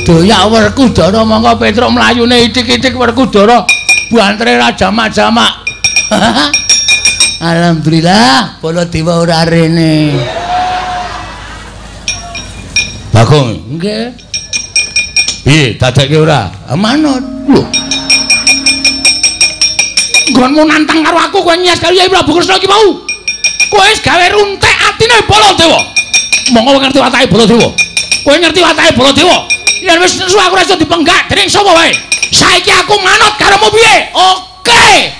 Doyak Werkudara mongko Petruk mlayune ithik-ithik Werkudara bantere ra jamak-jamak. Alhamdulillah Baladewa ora rene. Bagong, nggih. Piye dadekke ora? Manut. Lho. Nggonmu nantang karo aku kowe nyes karo Yai Prabu Kresna iki mau. Kowe wis gawe runtek atine Baladewa. Monggo ngerti watake Baladewa. Kowe ngerti watake Baladewa. Yen wis nesu aku ora iso dipenggak dening sapa wae. Saiki aku manut karomu piye? Oke.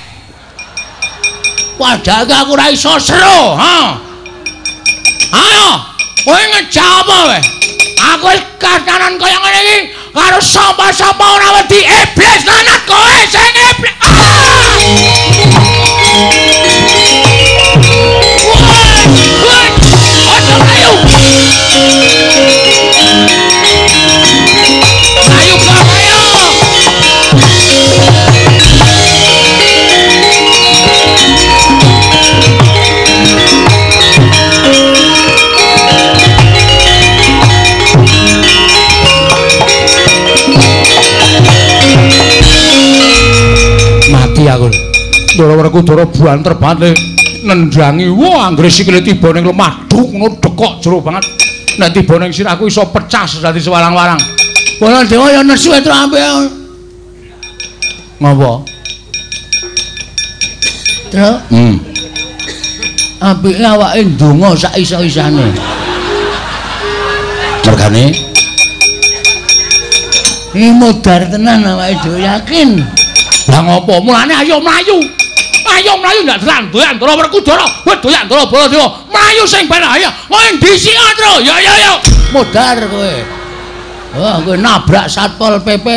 Padahal aku ora iso seru, ha. Ayo, kowe ngejak apa wae? Aku wis kahanan kaya ngene iki karo sapa-sapa ora wedi iblis lanat kowe sing iblis. Aja mlayu. Mlayu kok ayo. Mati aku. Ndara Werkudara banter banget nendangi. Wah, anggere sikile tiba ning lemah, duk ngono dekok jero banget. Nek tiba ning sirahku iso pecah dadi sewarang-warang. Baladewa ya nesu Petruk ampe. Ngopo? Truk. Apike awake ndonga sak iso-isane. Mergane iki modar tenan awake dhewe yakin. Lah ngopo? Mulane ayo mlayu. Ayo mlayu ndak delan doyan Ndara Werkudara, kowe doyan Ndara Baladewa. Mlayu sing ben ayo. Kowe ndhisik Tru. Ya ya ya. Modar kowe. Wah, kowe nabrak Satpol PP.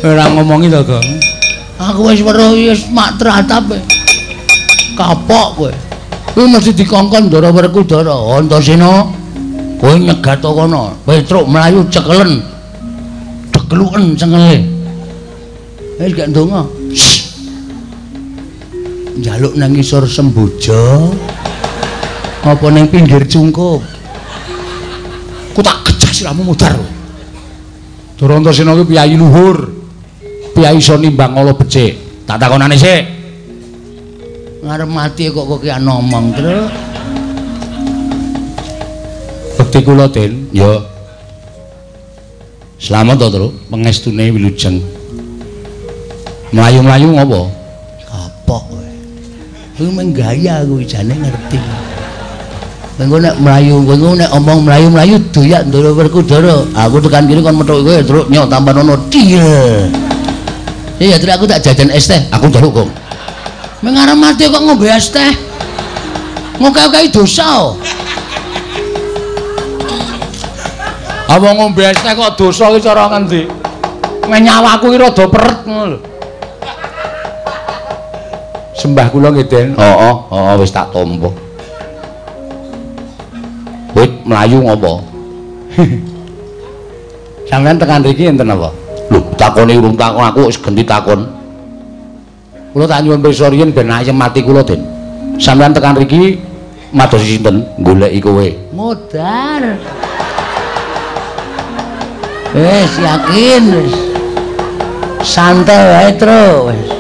Ora ngomongi to, Gong. Aku wis weruh wis mak tratap. Kapok kowe. Kuwi mesti dikongkon Ndara Werkudara. Antasena, kowe nyegat kono. Petruk mlayu cekelen. Dekluken cengele. Wis gak ndonga. Njaluk nang ngisor semboja. Apa ning pinggir cungkup? Ku tak gejah siramu mudhar. Ndara Antasena kuwi piyayi luhur. Piyayi iso nimbang ala becik. Tak takonane sik. Ngarep mati kok kok kian ngomong, Truk. Bekti kula, Den. Ya. Slamet to, Truk, pengestune wilujeng. Mlayu-mlayu ngopo? Kapok kowe. Kuwi menggaya kuwi jane ngerti. Engko nek mlayu, engko nek omong mlayu-mlayu doyak Ndara Werkudara. Aku tekan kene kon metuk kowe, Truk, nyok tambah ono dhil. Iya, Truk, aku tak jajan es teh. Aku njaluk, Gong. Mengarep mati kok ngombe es teh. Ngoke-oke dosa. Apa ngombe es teh kok dosa iki cara ngendi? Nyawaku iki rada peret ngono lho. Sembah kula nggih, Den. Heeh, heeh wis tak tampa. Wit mlayu ngopo? Sampeyan tekan mriki enten apa? Lho, takone urung takon aku wis genti takon. Kula tak nyuwun pirsa riyin ben ayem mati kula, Den. Sampeyan tekan mriki madosi sinten? Goleki kowe. Modar. Wis yakin wis. Santai wae, Tru. Wis.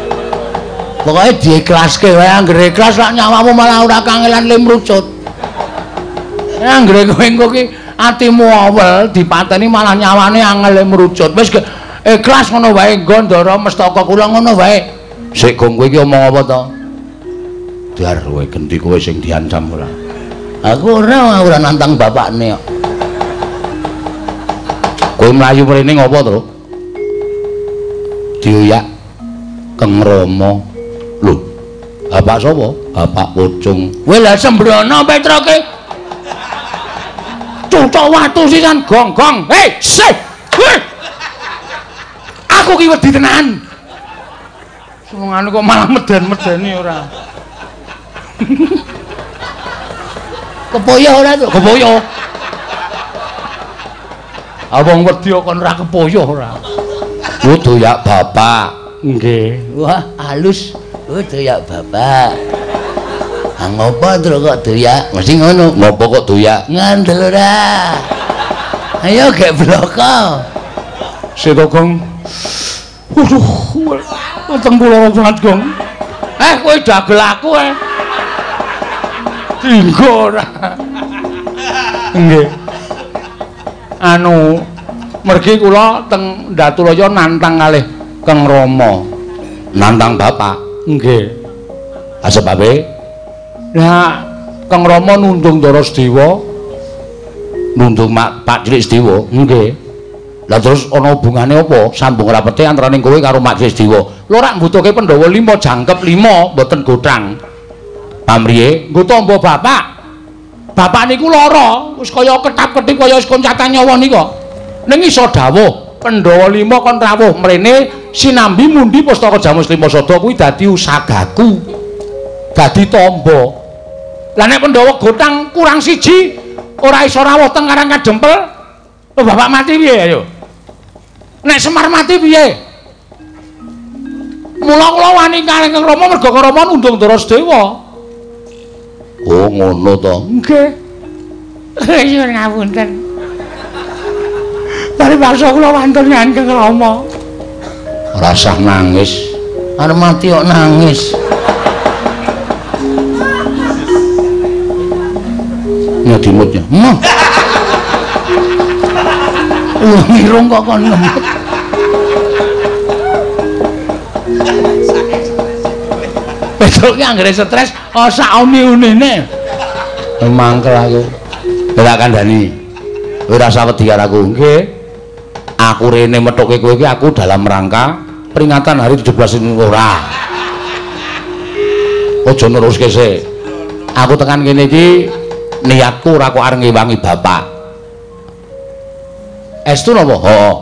Pokoke diikhlaske wae, anggere ikhlas lak nyawamu malah ora kangelan le mrucut. Anggere kowe engko ki atimu awel dipateni malah nyawane angel le mrucut. Wis ikhlas ngono wae nggo Ndara Mestaka kula ngono wae. Sik Gong kowe iki omong apa to? Dar kowe genti kowe sing diancam ora. Aku ora nantang bapakne kok. Kowe mlayu mrene ngopo, Tru? Dioyak Keng Rama. Lho, bapak sapa? Bapak Pocung. Kowe lha sembrono Petroke. Cucuk watu sisan gong-gong. Hei, sih. Aku ki wedi tenan. Senengane kok malah meden-medeni ora. Kepoyo ora, Truk? Kepoyo. Wong wedi kok ora kepoyo ora. Ku doyak bapak. Nggih. Wah, halus. Ku doyak bapak. Ah ngopo Tru kok doyak? Mesti ngono. Ngopo kok doyak? Ngandel ora. Ayo gek bloko. Seto Gong. Waduh, weteng kula banget Gong. Kowe dagel aku eh. Dinggo ora. Nggih. Anu, mergi kula teng Datulaya nantang kalih Kang Rama. Nantang bapak? Nggih. Ha sebabe? Lah, Kang Rama nundung Ndara Sedewa. Nundung Pak Cilik Sedewa? Nggih. Lah terus ana hubungane apa? Sambung rapete antarane kowe karo Mak Cilik Sedewa. Lho rak mbutuhke Pandhawa 5 jangkep 5 mboten gothang. Pamriye? Nggo tamba bapak. Bapak niku lara, wis kaya ketap-ketip kaya wis koncatan nyawa nika. Ning iso dawuh, Pandhawa 5 kon rawuh mrene sinambi mundi pustaka Jamus Lima Sada kuwi dadi usagaku. Dadi tamba. Lah nek Pandhawa gothang kurang siji ora iso rawuh teng Karang Kadempel, lho bapak mati piye ayo? Nek Semar mati piye? Mula kula wani kalih Kang Rama merga Kang Rama nundung Ndara Sedewa. Oh ngono to. Nggih. Nyuwun ngapunten. Paribasa kula wantun nyan Kang Rama. Ora usah nangis. Arep mati kok nangis. Nyedimutnya. Mah. Irung kok kon ngemut. Besok ki anggere stres, oh sak uni-unine. Mangkel aku. Ora kandhani. Ora usah wedi karo aku. Nggih. Aku rene methuke kowe iki aku dalam rangka peringatan hari 17 ora. Aja neruske sik. Aku tekan kene iki niatku ora kok arep ngewangi bapak. Estu napa? Heeh.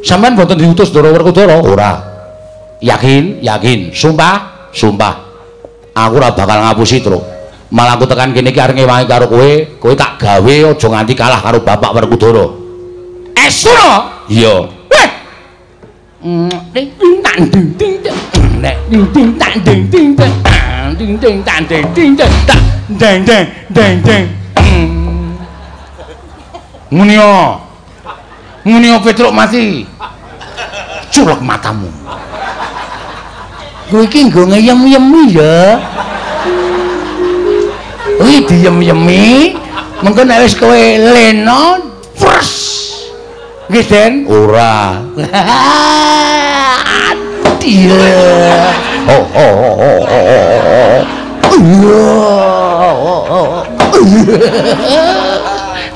Sampeyan mboten diutus Ndara Werkudara? Ora. Yakin? Yakin. Sumpah? Sumpah. Aku ora bakal ngapusi, Tru. Malah aku tekan kene iki arep ngewangi karo kowe, kowe tak gawe aja nganti kalah karo bapak Werkudara. Estu no? Iya. Weh. Ding ding ding ding ding ding ding ding ding ding ding ding ding ding ding ding ding. Ngene yo. Ngene yo Petruk mati. Culek matamu. Kowe iki nggo ngeyem-yemi ya. Kuwi diyem-yemi, mengko nek wis kowe lena, pres. Nggih, Den? Ora. Adil. Oh oh oh oh oh.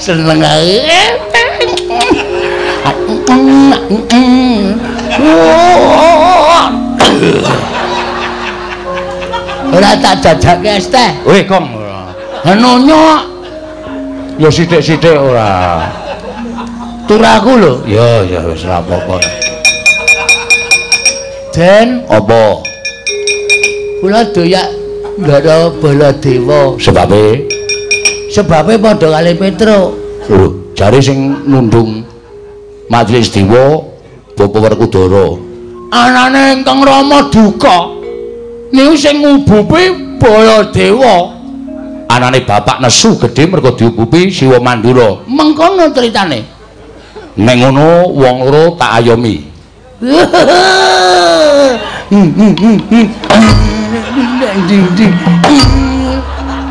Seneng ae. Ora tak jajake es teh. Weh, Kong. Nonyo. Ya sithik-sithik ora. Turaku lho. Ya, ya wis ora apa-apa. Den, apa? Kula doyak Ndara Baladewa. Sebabe? Sebabe padha kali Petruk. Lho, jare sing nundung Majelis Dewa Bapak Werkudara. Anane ingkang Rama duka. Niku sing ngubupi Baladewa. Anane bapak nesu gedhe mergo diubupi Siwa Mandura. Mengkono critane. Nek ngono wong loro tak ayomi.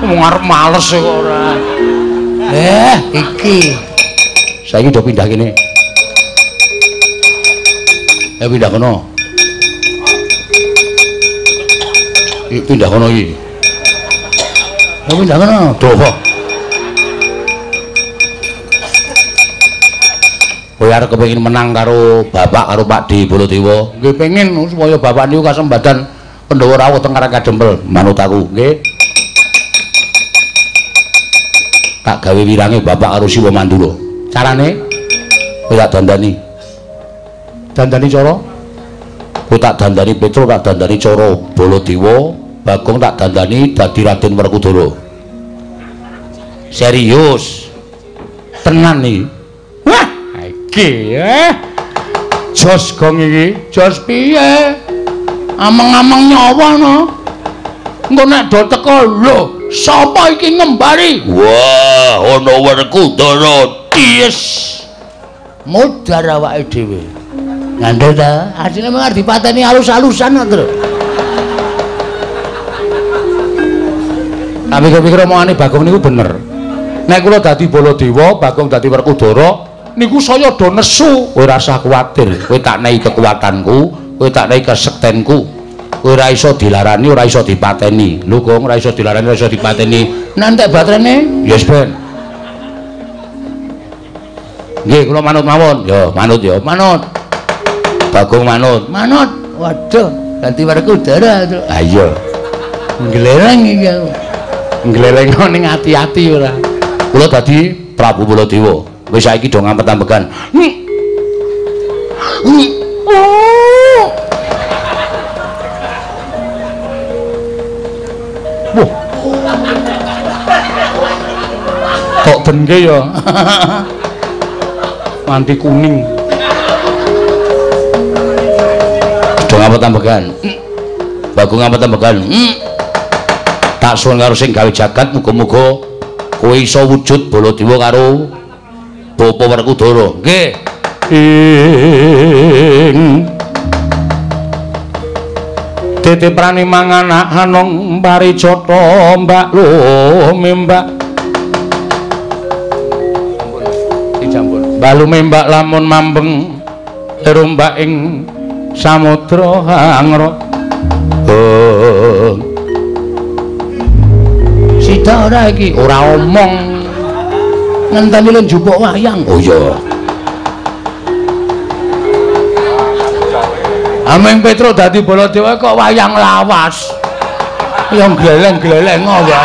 Wong arep males kok ora. Iki. Saiki udah pindah kene. Pindah kono. Iki pindah kono iki. Pindah kono. Doh. Kowe arep kepengin menang karo bapak karo Pak D Baladewa. Nggih pengin supaya bapak niku kasembadan Pandhawa rawuh teng Karang Kadempel. Manut aku, nggih. Tak gawe wirange bapak karo Siwa Mandura. Carane kowe tak dandani. Dandani cara? Kowe tak dandani Petruk, tak dandani cara Baladewa, Bagong tak dandani dadi Raden Werkudara. Serius. Tenan iki. Wah, iki jos gong iki. Jos piye? Ameng-ameng nyawa no. Engko nek do teko lho, sapa iki ngembari? Wah, ana Werkudara. Yes. Modar awake dhewe. Ngandel ta? Asline mung arep dipateni alus-alusan kok, Tru. Tak pikir-pikir omongane Bagong niku bener. Nek kula dadi Baladewa, Bagong dadi Werkudara, niku saya do nesu. Kowe ora usah kuwatir, kowe tak nehi kekuatanku, kowe tak nehi kesektenku. Kowe ora iso dilarani, ora iso dipateni. Lho Gong, ora iso dilarani, ora iso dipateni. Nantek baterene? Yes ben. Nggih, kula manut mawon. Ya, manut ya, manut. Bagong manut. Manut. Waduh, ganti Werkudara. Ha iya. Nggleleng iki aku. Nggleleng ning ati-ati ora. Kula dadi Prabu Baladewa. Wis saiki do ngampet-ambekan. Wah. Kok dengke ya. Nganti kuning. Do ngampet-ambekan. Bagong ngampet-ambekan. Tak suwun karo sing gawe jagat, muga-muga kowe iso wujud Baladewa karo Bapa Werkudara. Nggih. Ing tete prani manganak hanong parijata mbak lumembak. Ampun, mbak lumembak lamun mambeng rombak ing samudra hangra. Oh. Sida ora iki? Ora omong. Ngenteni le njupuk wayang. Oh iya. Ameng Petruk dadi Baladewa kok wayang lawas. Ya gleleng-gleleng wae.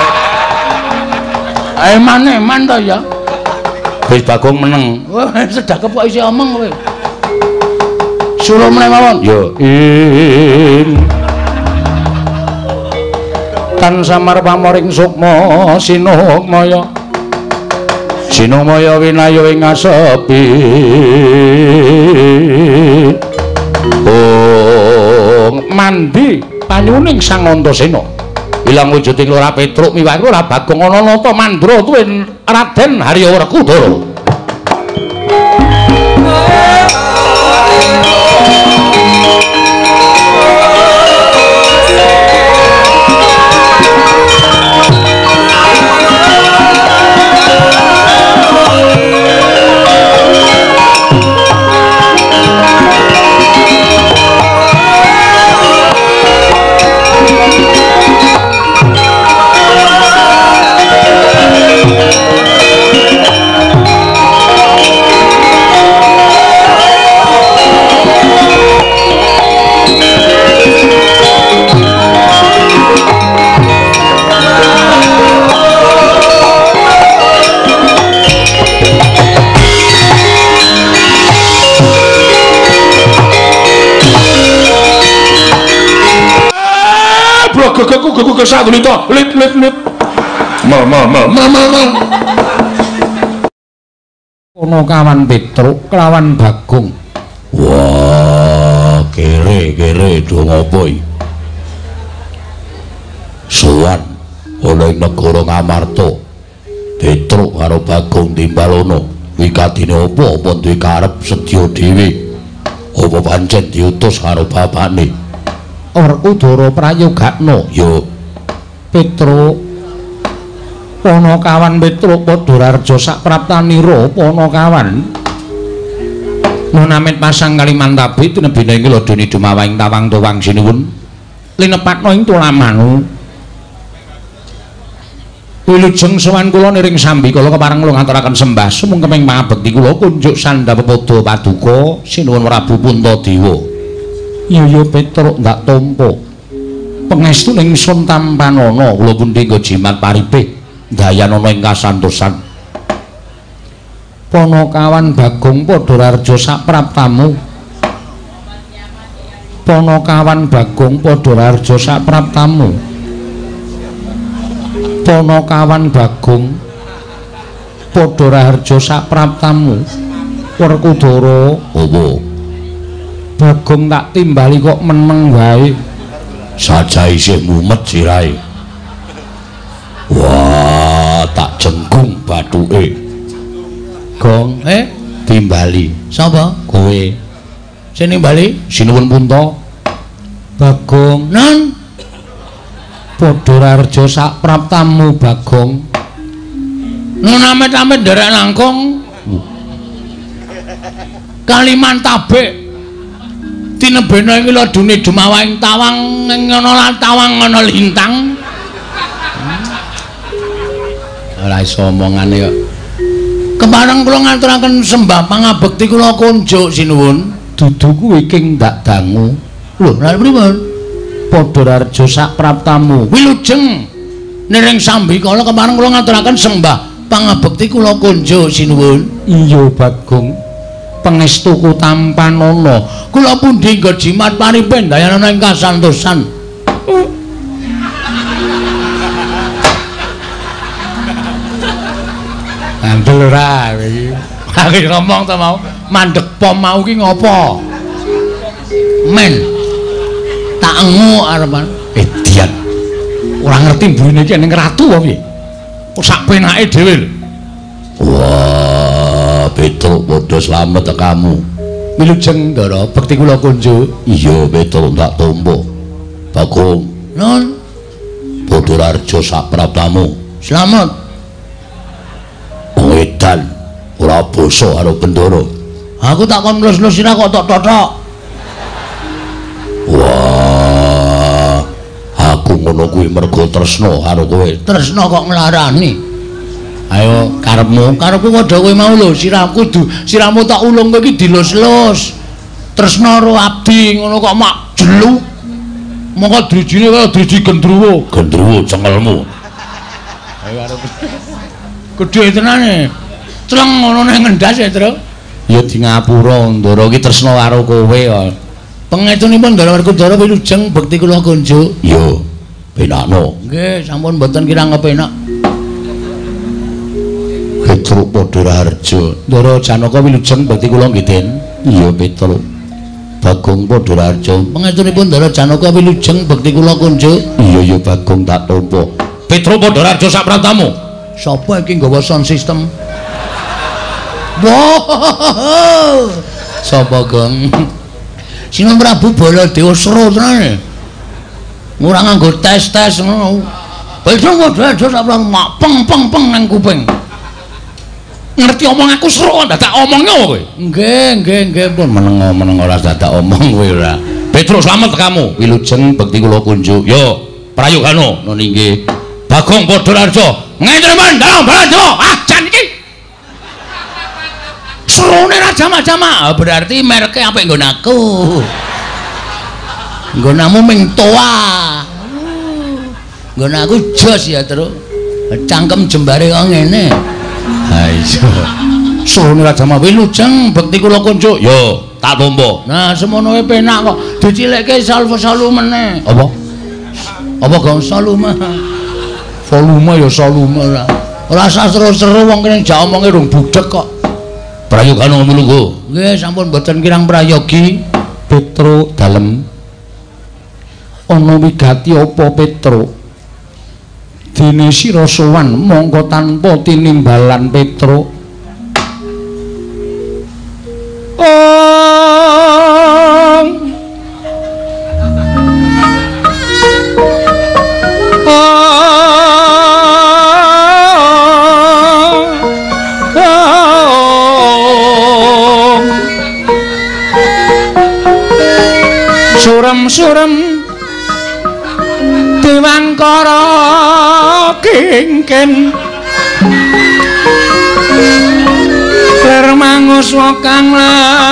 Eman-eman to ya. Wis Bagong meneng. Wah, sedakep kok isih omong kowe. Suruh meneh mawon. Ya. In tan samar pamoring sukma sinukmaya. Sinukmaya winayo ing asepi. Oh, mandi panyuning Sang Antasena. Ilang wujuding Lurah Petruk miwah Lurah Bagong ana nata mandra tuwin Raden Harya Werkudara. Gegeku satu lito lit lit lit ma ma ma ma ma ma. Ono kawan Petruk kelawan Bagong. Wah, kere kere do ngopo iki? Sowan ana ing negara Ngamarta. Petruk karo Bagong timbalono. Wikadine apa apa duwe karep sedya dhewe? Apa pancen diutus karo bapakne? Werkudara prayogakna ya Petruk. Panakawan Petruk padha raja sapraptanira Panakawan. Munamit pasang Kalimantabi tinebina ing ladeni dumawahing tawang tuwang sinuwun linepatna ing tulamanu. Wilujeng sowan kula niring sambi kala kepareng kula ngaturaken sembah sumungkeming pangabekti kula kunjuk sandha pepadha paduka sinuwun Prabu Puntadewa. Ya ya Petruk ndak tampa. Pangestu ingsun tampanana kula pundi nggo jimat paripih dayanana ing kasantosan. Panakawan Bagong padha raja sapraptamu. Panakawan Bagong padha raja sapraptamu. Panakawan Bagong padha raharja sapraptamu. Werkudara apa? Bagong tak timbali kok meneng wae. Saja isih mumet sirahe. Wah, tak jenggung bathuke. Gong, timbali. Sapa? Kowe. Sing nimbali? Sinuwun Punta. Bagong. Nan. Padha Raharja sak praptamu Bagong. Nun amit-amit nderek langkung. Kalimantabek. Tinebena iki ladune dumawaing tawang ngono lan tawang ngono lintang. Ora iso omongane kok. Kepareng kula ngaturaken sembah pangabekti kula kunjuk sinuwun. Dudu kuwi king ndak dangu. Lho, lha pripun? Padha Raharja sak praptamu. Wilujeng niring sambikala kepareng kula ngaturaken sembah pangabekti kula kunjuk sinuwun. Iya Bagong. Pangestuku tampanana. Kula pundi nggo jimat paripe ndayanana ing kasantosan. Andel ora kowe iki. Aku ngomong ta mau, mandek pom mau ki ngopo? Men. Tak engu arepan. Edian. Ora ngerti mburine iki ning ratu apa piye? Kok sak penake dhewe lho. Wah, Petruk padha slamet kamu. Wilujeng Ndara, bekti kula kunjuk. Iya, Petruk tak tampa. Bagong. Nun. Padha Raharja sak praptamu. Slamet. Wong edan ora basa karo Bendara. Aku tak kon nglus-nglus sira kok tok totok. Wah, aku ngono kuwi mergo tresna karo kowe. Tresna kok nglarani. Ayo karepmu, karepku padha kowe mau lho, sirahku sirahmu tak ulung kowe iki dilus-lus. Tresna karo abdi ngono kok mak jelu. Mongko drijine kaya driji gendruwo. Gendruwo cengelmu. Ayo arep. Gedhe tenane. Tleng ngono nang ngendas ya, Tru. Ya di ngapura, Ndara iki tresna karo kowe kok. Pangestunipun Ndara Werkudara wilujeng bekti kula kunjuk. Iya, penakno. Nggih, sampun mboten kirang kepenak. Petruk padha Raharja. Ndara Janaka wilujeng bekti kula nggih, Den. Iya, Petruk. Bagong padha Raharja. Pangestunipun Ndara Janaka wilujeng bekti kula kunjuk. Iya, ya Bagong tak tampa. Petruk padha Raharja sak praptamu. Sapa iki nggawa sound system? Wah. Sapa, Gong? Sinuwun Prabu Baladewa seru tenan. Ora nganggo tes-tes ngono. Petruk padha Raharja sak praptamu mak peng peng peng nang kuping. Ngerti omong aku seru dadak omongnya kowe. Nggih, nggih, nggih pun meneng-meneng ora dadak omong kowe ora. Petruk slamet kamu. Wilujeng bekti kula kunjuk. Yo, prayogano nun inggih. Bagong padha Raharja. Ngentemen dalem Baladewa. Ah, jan iki. Serune ra jamak-jamak. Berarti mereke apik nggon aku. Nggonamu ming toa. Nggon aku jos ya, Truk. Cangkem jembare kok ngene. Ha iya. Serune Raja Mawi wilujeng bekti kula kunjuk. Yo, tak tampa. Nah, semono wae penak kok. Dicilikke salvo-salu meneh. Apa? Apa gong salume? Volume ya salume ora. Ora usah seru-seru wong kene jak omonge rung budhek kok. Prayogana mlungguh. Nggih, sampun mboten kirang prayogi. Petruk dalem. Ana wigati apa Petruk? Dene sira sowan mongko tanpa tinimbalan Petruk. Ong. Ong. Surem-surem Dewangkara kingken lir manguswa kang layon.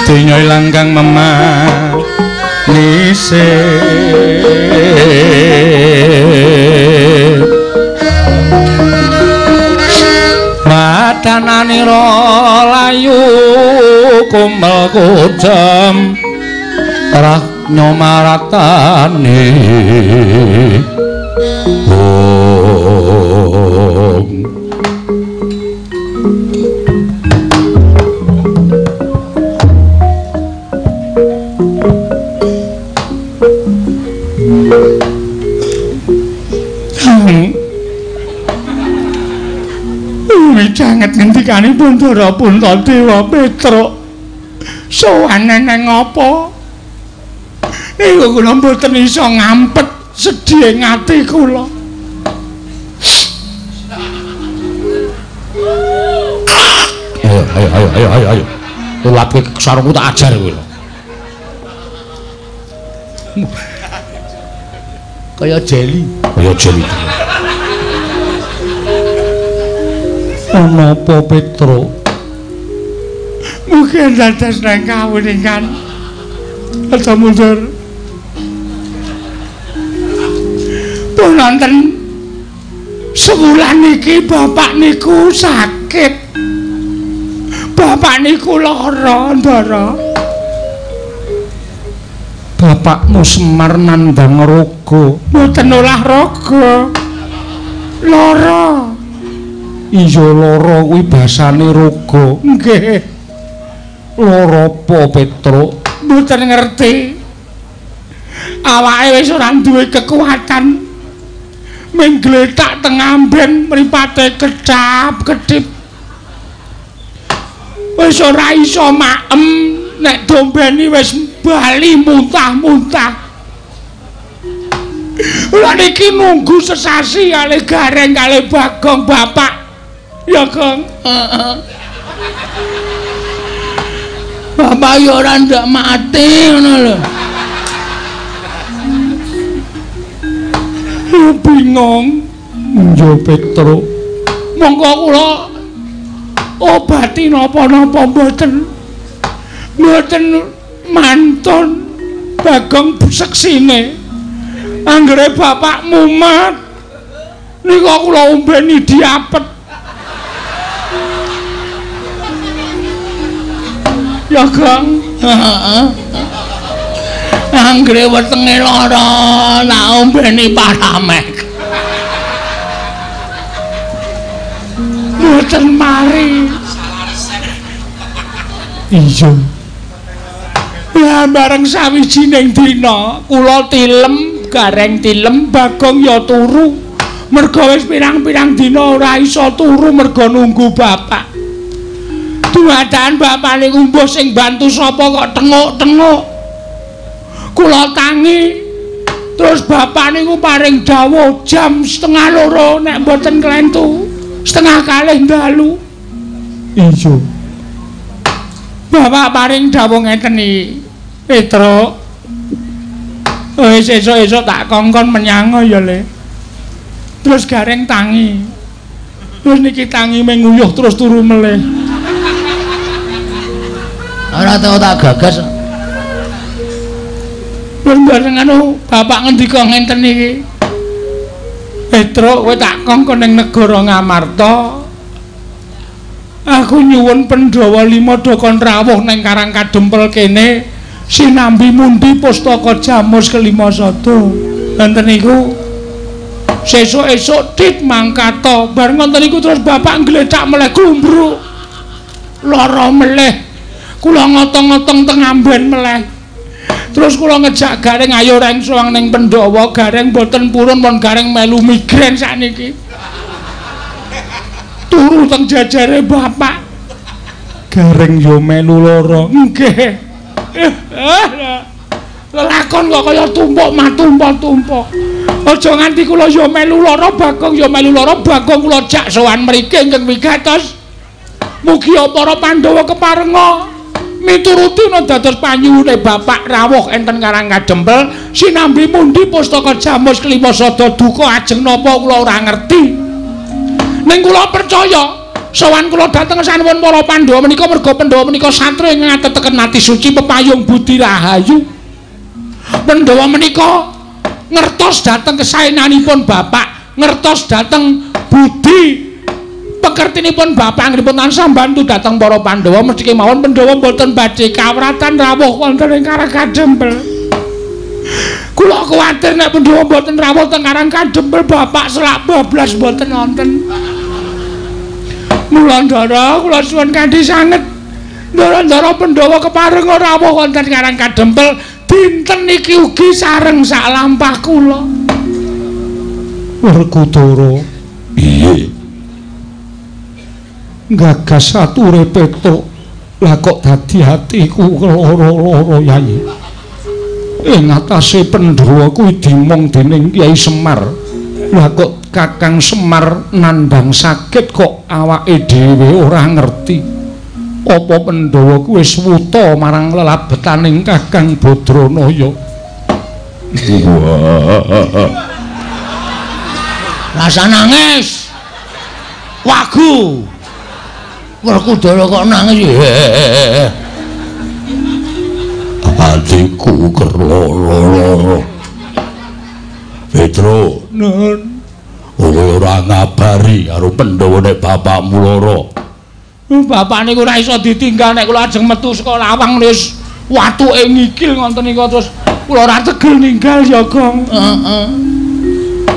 Donya ilang kang memanise. Wadananira layu kumel kujem. Ora Nyomaratane ong. Wicanget ngendikanipun Ndara Puntadewa Petruk. Sowan neng apa? Niku kula mboten iso ngampet sedih ing ati kula. Ayo ayo ayo ayo ayo ayo. Tulapke sarungku tak ajar kowe lho. Kaya jeli, kaya jeli. Ana apa Petruk? Mungkin dados nang kawuningan. Aja mundur. Pun wonten sewulan niki bapak niku sakit. Bapak niku lara, Ndara. Bapakmu Semar nandhang raga. Mboten olah raga. Lara. Iya lara kuwi basane raga. Nggih. Lara apa Petruk? Mboten ngerti. Awake wis ora duwe kekuatan. Ming gletak teng amben mripate kecap-kedip. Wis ora iso maem, nek dombeni wis bali muntah-muntah. Lha niki nunggu sesasi kalih Gareng kalih Bagong bapak. Ya, Gong. Heeh. Bapak ya ora ndak mati ngono lho. Bingung. Yo Petruk. Monggo kula obati napa-napa mboten. Mboten mantun Bagong seksine. Anggere bapak mumat nika kula ombeni diapet. Ya, Gong. Heeh. Anggere wetenge lara tak ombeni paramek. Mboten mari. Iya. Ya bareng sawijining dina kula tilem, Gareng tilem, Bagong ya turu. Merga wis pirang-pirang dina ora iso turu merga nunggu bapak. Dumadaan bapak niku mbuh sing bantu sapa kok tenguk-tenguk. Kula tangi. Terus bapak niku paring dawuh jam 1:30 nek mboten klentu, 1:30 dalu. Iya. Bapak paring dawuh ngeten iki. Petruk. Wis esuk-esuk tak kongkon menyang ya, Le. Terus Gareng tangi. Terus niki tangi menguyuh terus turu melih. Ora tau tak gagas. Terus bareng anu bapak ngendika ngenten iki. Petruk kowe tak kongkon ning negara Ngamarta. Aku nyuwun Pandhawa lima do kon rawuh ning Karang Kadempel kene sinambi mundi pustaka Jamus kelima sada. Wonten niku sesuk-esuk tit mangkata. Bareng wonten niku terus bapak ngglecak meleh glumbruk. Lara meleh. Kula ngotong-ngotong teng amben meleh. Terus kula ngejak Gareng ayo reng sowan ning Pandhawa. Gareng mboten purun pun Gareng melu migrain sakniki. Turu teng jajare bapak. Gareng yo melu lara. Nggih. Lelakon kok kaya tumpuk matumpuk-tumpuk. Aja nganti kula yo melu lara, Bagong yo melu lara, Bagong kula jak sowan mriki ingkang wigatos. Mugi para Pandhawa keparenga mituruti dados panyuwune bapak rawuh enten Karang Kadempel sinambi mundi pustaka Jamus kelima sada duka ajeng napa kula ora ngerti. Ning kula percaya sowan kula dhateng sanuwun para Pandhawa menika merga Pandhawa menika satria ingkang ateteken ati suci pepayung budi rahayu. Pandhawa menika ngertos dhateng kesaenanipun bapak, ngertos dhateng budi pekertinipun bapak anggenipun tansah mbantu dhateng para Pandhawa, mesti kemawon Pandhawa mboten badhe kawratan rawuh wonten ing Karang Kadempel. Kula kuwatir nek Pandhawa mboten rawuh teng Karang Kadempel bapak selak bablas mboten wonten. Mula Ndara kula suwun kanthi sanget. Ndara-ndara Pandhawa kepareng rawuh wonten Karang Kadempel dinten niki ugi sareng sak lampah kula. Werkudara, piye? Gagas ature Petruk, lah kok dadi atiku lara-lara Yai. Ing atase Pandhawa kuwi dimong dening Kyai Semar. Lah kok Kakang Semar nandhang sakit kok awake dhewe ora ngerti. Apa Pandhawa kuwi wis wuta marang lelabetaning Kakang Badranaya? Rasa nangis. Wagu. Werkudara kok nangis. Atiku kerloro-loro. Petro, Nun, kowe ora ngabari karo Pandhawa nek bapakmu lara. Bapak niku ora iso ditinggal nek kula ajeng metu saka lawang wis watuke ngikil ngoten niku terus kula ora tegel ninggal ya, Gong. Heeh.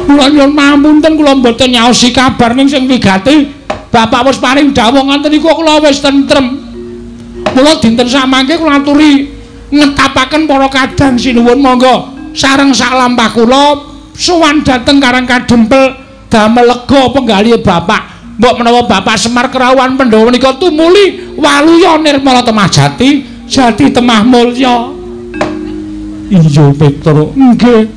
Kula nyuwun pamunten kula mboten nyaosi kabar ning sing wigati bapak wis paring dawuh ngoten niku kula wis tentrem. Mula dinten samangke kula aturi ngetapaken para kadang sinuwun monggo sareng sak lampah kula sowan dhateng Karang Kadempel damel lega penggalihe bapak. Mbok menawa bapak Semar kerawuhan Pandhawa menika tumuli waluya nirmala temah jati, jati temah mulya. Iya Petruk, nggih.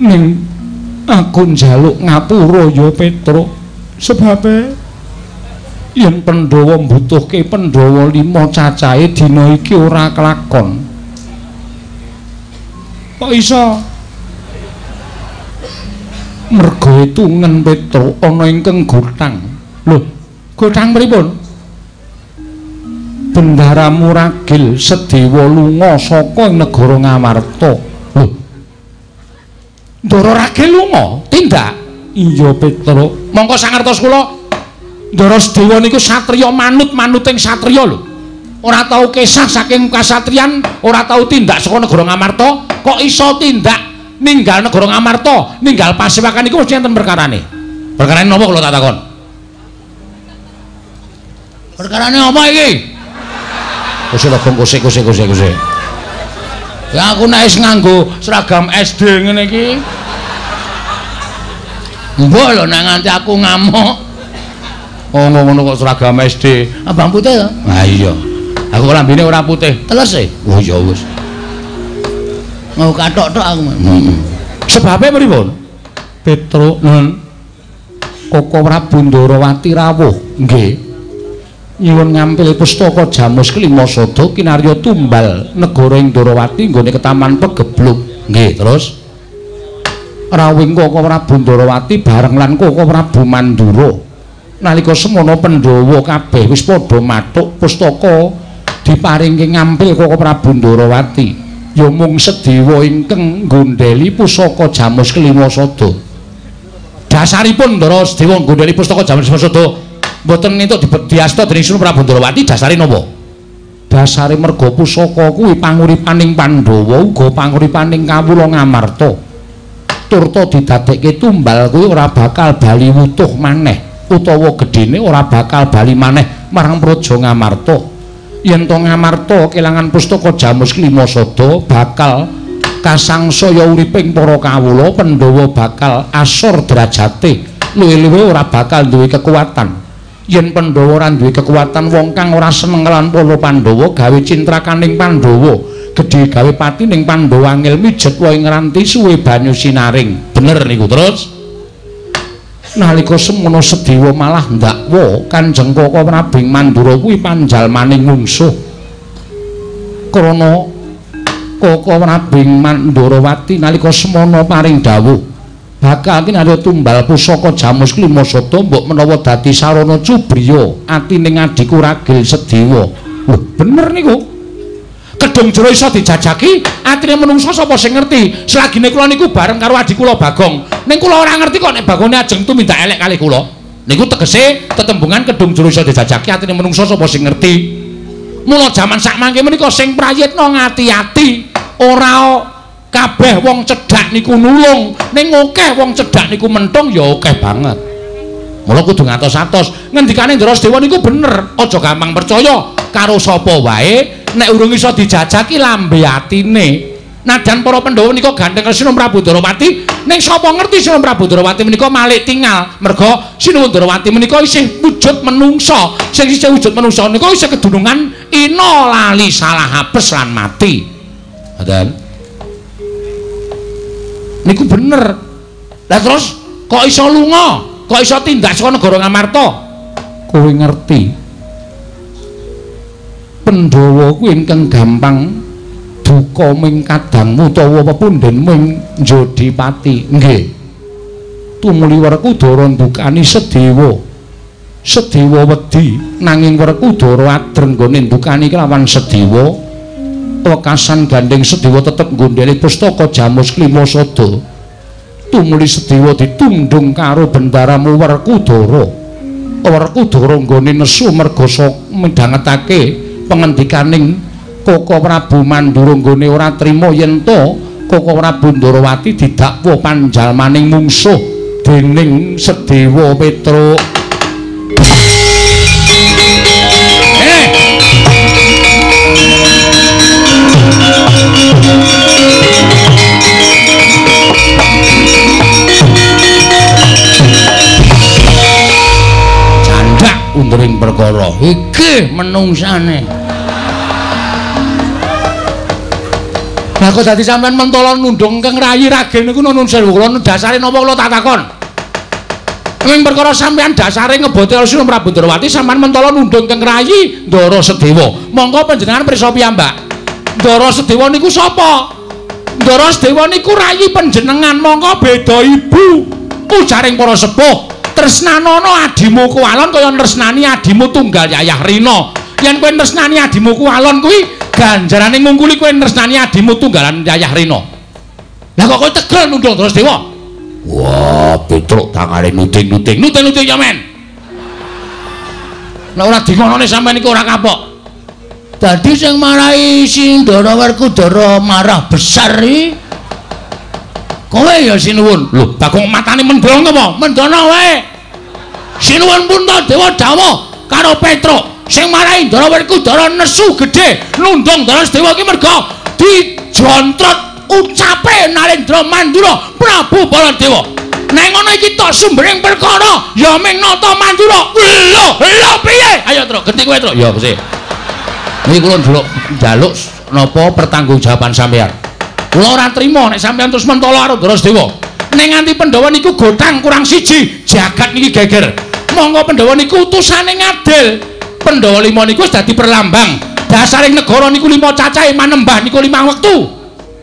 Ning aku njaluk ngapura ya Petruk, sebabe yen Pandhawa mbutuhke Pandhawa 5 cacahe dina iki ora kelakon. Kok iso? Merga hitungen Petruk ana ingkang gothang. Lho, gothang pripun? Bendaramu Ragil Sedewa lunga saka negara Ngamarta. Lho, Ndara Ragil lunga? Tindak? Iya Petruk. Mongko sangertos kula, Ndara Sedewa niku satriya manut-manuting satriya lho. Ora tau kesah saking kasatriyan, ora tau tindak saka negara Ngamarta, kok iso tindak ninggal negara Ngamarta, ninggal pasewakan niku mesti enten perkarane. Perkarane napa kula tak takon? Perkarane apa iki? Kose lho, kose kose kose kose. Ya aku nek wis nganggo seragam SD ngene iki. Mbok lho nek nganti aku ngamuk. Oh ngono kok seragam SD. Abang putih to? Ha iya. Aku lambene ora putih. Teles e. Oh ya wis. Mau kathok tok aku. Heeh. Sebabe pripun? Petruk, Nun. Koko Prabu Ndarawati rawuh. Nggih. Nyuwun ngampil pustaka Jamus Kelima Sada kinarya tumbal negara ing Ndarawati nggone ketaman Pegebluk. Nggih, terus rawuhing Koko Prabu Ndarawati bareng lan Koko Prabu Mandura. Nalika semono Pandhawa kabeh wis padha mathuk pustaka diparingke ngampil Koko Prabu Ndarawati. Ya mung Sedewa ingkang nggondheli pusaka Jamus Kelima Sada. Dasaripun Ndara Sedewa nggondheli pustaka Jamus Kelima Sada mboten entuk diasta dening Sunan Prabu Ndarawati dasare napa? Dasare merga pusaka kuwi panguripaning Pandhawa uga panguripaning kawula Ngamarta. Turta didadekke tumbal kuwi ora bakal bali wutuh maneh utawa gedhene ora bakal bali maneh marang Praja Ngamarta. Yen to Ngamarta kelangan pustaka Jamus Kelima Sada bakal kasangsaya uriping para kawula, Pandhawa bakal asor derajate, luwih-luwih ora bakal duwe kekuatan. Yen Pandhawa ora duwe kekuatan, wong kang ora seneng lan para Pandhawa gawe cintrakaning Pandhawa, gedhe gawe pati ning Pandhawa angel mijet wae ngranti suwe banyu sinaring. Bener niku. Terus nalika semono Sedewa malah ndakwa Kanjeng Koko Prabu Mandura kuwi panjalmaning mungsuh. Krana Koko Prabu Mandurawati nalika semono paring dawuh bakal kinarya tumbal pusaka Jamus Kelima Sada mbok menawa dadi sarana cubriya atine adhiku Ragil Sedewa. Lho, bener niku. Kedung jero iso dijajaki atine menungsa sapa sing ngerti. Selagine kula niku bareng karo adhi kula Bagong. Ning kula ora ngerti kok nek Bagone ajeng tumindak elek kalih kula. Niku tegese tetembungan kedung jero iso dijajaki atine menungsa sapa sing ngerti. Mula jaman sakmangke menika sing prayitna ngati-ati. Ora kabeh wong cedhak niku nulung, ning akeh wong cedhak niku mentung ya akeh banget. Mula kudu ngatos-atos. Ngendikane Ndara Sedewa niku bener, aja gampang percaya karo sapa wae nek urung iso dijajaki lambe atine. Najan para Pandhawa menika gandeng karo Sinuwun Prabu Ndorowati, ning sapa ngerti Sinuwun Prabu Ndorowati menika malik tingal. Merga Sinuwun Ndorowati menika isih wujud menungsa. Sing isih wujud menungsa menika isih kedunungan ina lali salah apes lan mati. Ngoten. Niku bener. Lah terus kok iso lunga? Kok iso tindak saka negara Ngamarta? Kowe ngerti. Pandhawa kuwi ingkang gampang duka ming kadangmu utawa pepundhenmu ing Jodipati. Nggih. Tumuli Werkudara ndukani Sedewa. Sedewa wedi nanging Werkudara adreng nggone ndukani kelawan Sedewa. Wekasan gandeng Sedewa tetep nggondheli pustaka Jamus Klima Sada. Tumuli Sedewa ditundung karo bendaramu Werkudara. Werkudara nggone nesu merga midhangetake pengendikaning Koko Prabu Mandura nggone ora trima yen to Koko Prabu Ndorowati didakwa panjalmaning mungsuh dening Sedewa Petruk. Candak undering perkara iki menungsane. Lah kok dadi sampean mentala nundung keng rayi ragen niku nun sewu kula dasare napa kula tak takon. Ing perkara sampean dasare ngebote Sinuwun Prabu Ndorowati sampean mentala nundung keng rayi Ndara Sedewa. Monggo panjenengan pirsa piyambak. Ndara Sedewa niku sapa? Ndara Sedewa niku rayi panjenengan, monggo beda ibu. Ujaring para sepuh, tresnanono adimu kuwalon kaya tresnani adimu tunggal Yayah Rina. Yen kowe tresnani adimu kuwalon kuwi ganjarane ngungkuli kowe tresnani adimu tunggalan Yayah Rina. Lah kok kowe tegel nundung Ndara Sedewa? Wah, Petruk tangane nuting-nuting. Nuting-nuting ya men. Nek ora dingonone sampean iku ora kapok. Dadi sing marahi si Ndara Werkudara marah besar iki kowe ya Sinuwun. Lho, Bagong matane mendong apa? Mendono wae. Sinuwun Puntadewa dawuh karo Petruk sing marahi Ndara Werkudara nesu gedhe nundung Ndara Sedewa iki merga dijontrot ucape Narendra Mandura Prabu Baladewa. Nek ngono iki tok sumbering perkara ya ming nata Mandura. Lho, lho piye? Ayo Truk, genti kowe Truk. Ya mesti. Niki kula ndelok njaluk napa pertanggungjawaban sampean. Kula ora trima nek sampean terus mentala karo Ndara Sedewa. Nek nganti Pandhawa niku gotang kurang siji, jagat niki geger. Monggo Pandhawa niku utusane ngadil. Pandhawa lima niku wis dadi perlambang. Dasaring negara niku lima cacahe manembah niku 5 wektu.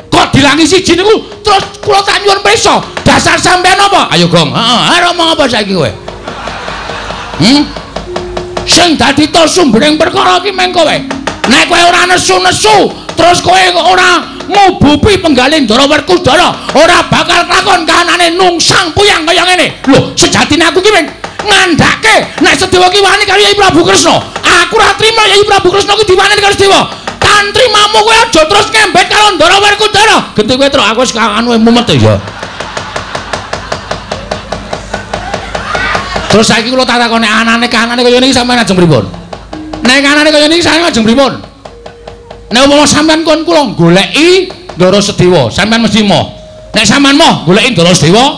Kok dilangi siji niku terus kula tak nyuwun pirsa. Dasar sampean apa? Ayo Gong. Heeh, arep omong apa saiki kowe? Sing dadi to sumbering perkara iki meng kowe. Nek kowe ora nesu-nesu, terus kowe ora ngubupi penggalih Ndara Werkudara, ora bakal kelakon kahanane nungsang puyang kaya ngene. Lho, sejatine aku ki meng ngandhake nek Sedewa ki wani karo Yai Prabu Kresna. Aku ora trima Yai Prabu Kresna ki diwani karo Sedewa. Tantrimamu kowe aja terus ngembet karo Ndara Werkudara. Genti kowe Truk, aku wis anu mumet ya. Terus saiki kula tak takoni anane kahanane kaya niki sampean ajeng pripun? Nek anane kaya niki sampean ajeng pripun? Nek umpama sampean kon kula goleki Ndara Sedewa, sampean mesti moh. Nek sampean moh goleki Ndara Sedewa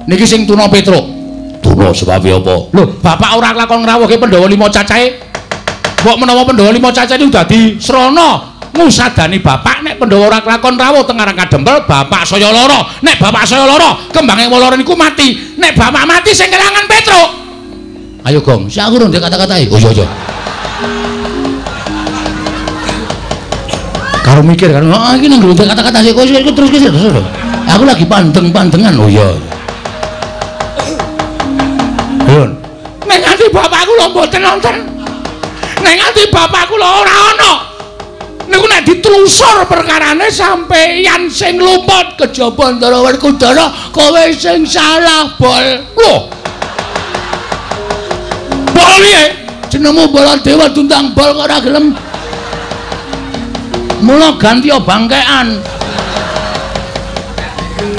niki sing tuna Petruk. Tuna sebabe apa? Lho, bapak ora kelakon ngrawuhke Pandhawa lima cacahe. Mbok menawa Pandhawa lima cacahe niku dadi srana ngusadani bapak nek Pandhawa ora kelakon rawuh teng Karang Kadempel, bapak saya lara. Nek bapak saya lara, kembange lara niku mati. Nek bapak mati sing kelangan Petruk. Ayo Gong, sik aku rung kata-katai. Oh iya iya. Karo mikir karo ah iki nang kata-kata sik kowe terus terus. Aku lagi pandeng-pandengan. Oh iya. Yun. Nek nganti bapakku lho mboten nonton. Nek nganti bapakku lho ora ana. Niku nek ditelusur perkarane sampeyan sing luput kejaba Ndara Werkudara kowe sing salah, Bol. Lho. Bol piye? Jenengmu Baladewa tundang bol kok ora gelem. Mula ganti bangkean.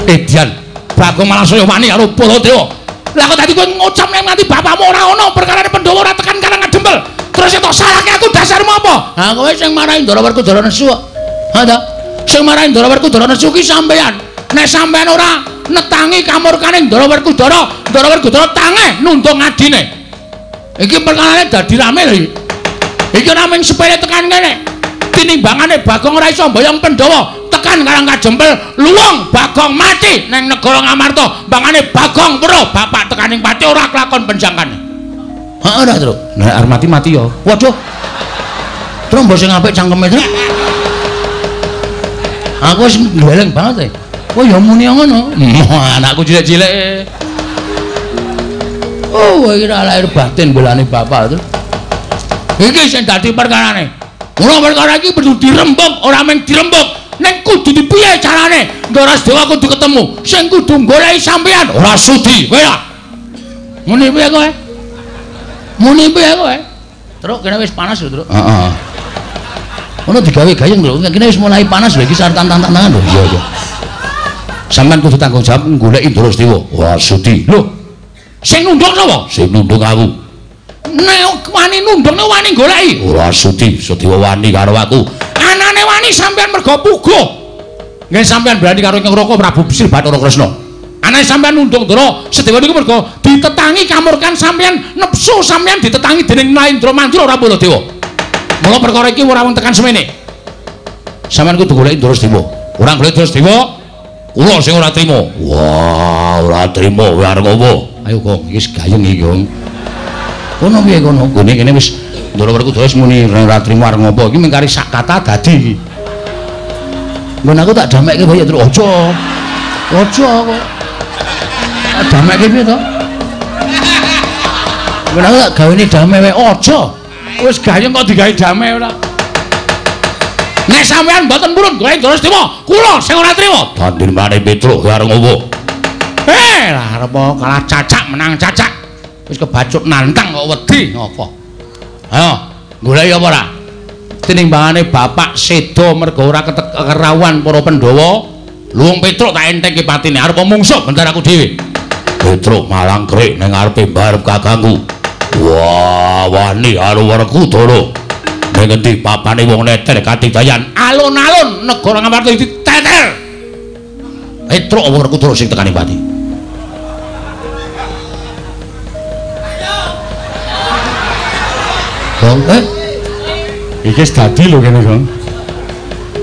Edian, Bagong malah saya wani karo Baladewa. Lah kok dadi kowe ngucap nek nganti bapakmu ora ana perkarane Pandhawa ora tekan Karang Kadempel. Terus tok salahke aku dasarmu apa? Ha kowe sing marahi Ndara Werkudara nesu kok. Ha ta? Sing marahi Ndara Werkudara nesu ki sampean. Nek sampean ora netangi kamurkane Ndara Werkudara, Ndara Werkudara tangeh nundung adine. Iki perkarane dadi rame lho iki. Iki ora mung sepele tekan kene. Tinimbangane Bagong ora iso mboyong Pandhawa tekan Karang Kajempel, luwung Bagong mati nang negara Ngamarta. Mbangane Bagong weruh bapak tekaning pati ora kelakon penjangkane. Heeh ora, Truk. Nek arep mati mati ya. Waduh. Truk mbok sing apik cangkeme, Truk. Aku wis gleleng banget e. Kowe ya muni ngono. Anakku cilik-cilik. Oh, iki ora lahir batin bolane bapak, Truk. Iki sing dadi perkarane. Mula perkara iki perlu dirembug, ora mung dirembug, ning kudu dipiye carane? Ndara Sedewa kudu ketemu, sing kudu goleki sampean ora sudi. Kowe ya. Muni piye kowe? Muni piye kowe? Truk kene wis panas lho, Truk. Heeh. Ono digawe gayeng lho, kene wis mulai panas lho iki sartan tantangan lho. Iya, iya. Sampeyan kudu tanggung jawab goleki Ndara Sedewa. Ora sudi. Lho. Sing nunduk sapa? Sing nunduk aku. Nek wani nunduk nek wani goleki. Ora sudi, Sedewa wani karo aku. Anane wani sampean mergo puguh. Nggih sampean berani karo Ingkang Raka Prabu Sri Bathara Kresna. Anane sampean nunduk Ndara Sedewa niku mergo ditetangi kamurkan sampean, nepsu sampean ditetangi dening Naendra Mandura ora Baladewa. Mula perkara iki ora wong tekan semene. Sampeyan kudu goleki Ndara Sedewa. Ora goleki Ndara Sedewa, kula sing ora trima. Wah, ora trima kowe arep apa? Ayo Gong, iki wis gayeng iki, Gong. Kono piye kono? Gone kene wis Ndara Werkudara wis muni ora trima arep ngopo. Iki mung kari sak kata dadi iki. Nggon aku tak damekke wae, Truk. Aja. Aja kok. Tak damekke piye to? Nggon aku tak gawene dame wae. Aja. Wis gayeng kok digawe dame ora. Nek sampean mboten purun goleki Ndara Sedewa, kula sing ora trima. Tandhimane Petruk kowe arep ngopo? Lah arep kalah cacak menang cacak. Wis kebacut nantang kok wedi ngopo. Ayo, goleki apa ora? Tinimbangane bapak seda mergo ora kerawuhan para Pandhawa, luwung Petruk tak entengke patine arep mungsuh bentar aku dhewe. Petruk malang krik ning ngarepe mbarep kakangku. Wah, wani karo Werkudara. Ning endi papane wong neter katidayan alun-alun negara Ngamarta diteter. Petruk apa Werkudara sing tekane pati? Gong, iki wis dadi lho kene, Gong.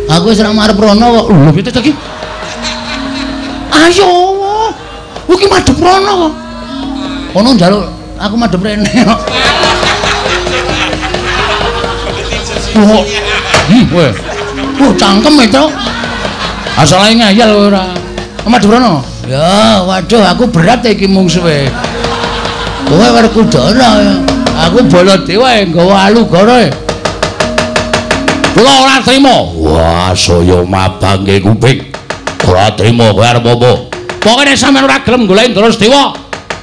Aku wis ora marep rono kok. Lho, piye to iki? Ayo. Iki madhep rono kok. Kono njaluk aku madhep rene kok. Oh. Kowe. Oh, cangkem e, Truk. Asale ngeyel ora. Madhep rono. Ya, waduh aku berat iki mungsuhe. Kowe Werkudara. Aku Baladewa nggawa alugara. Kula ora trima. Wah, saya mabangke kuping. Ora trima kowe arep apa? Pokoke nek sampeyan ora gelem goleki Ndara Sedewa,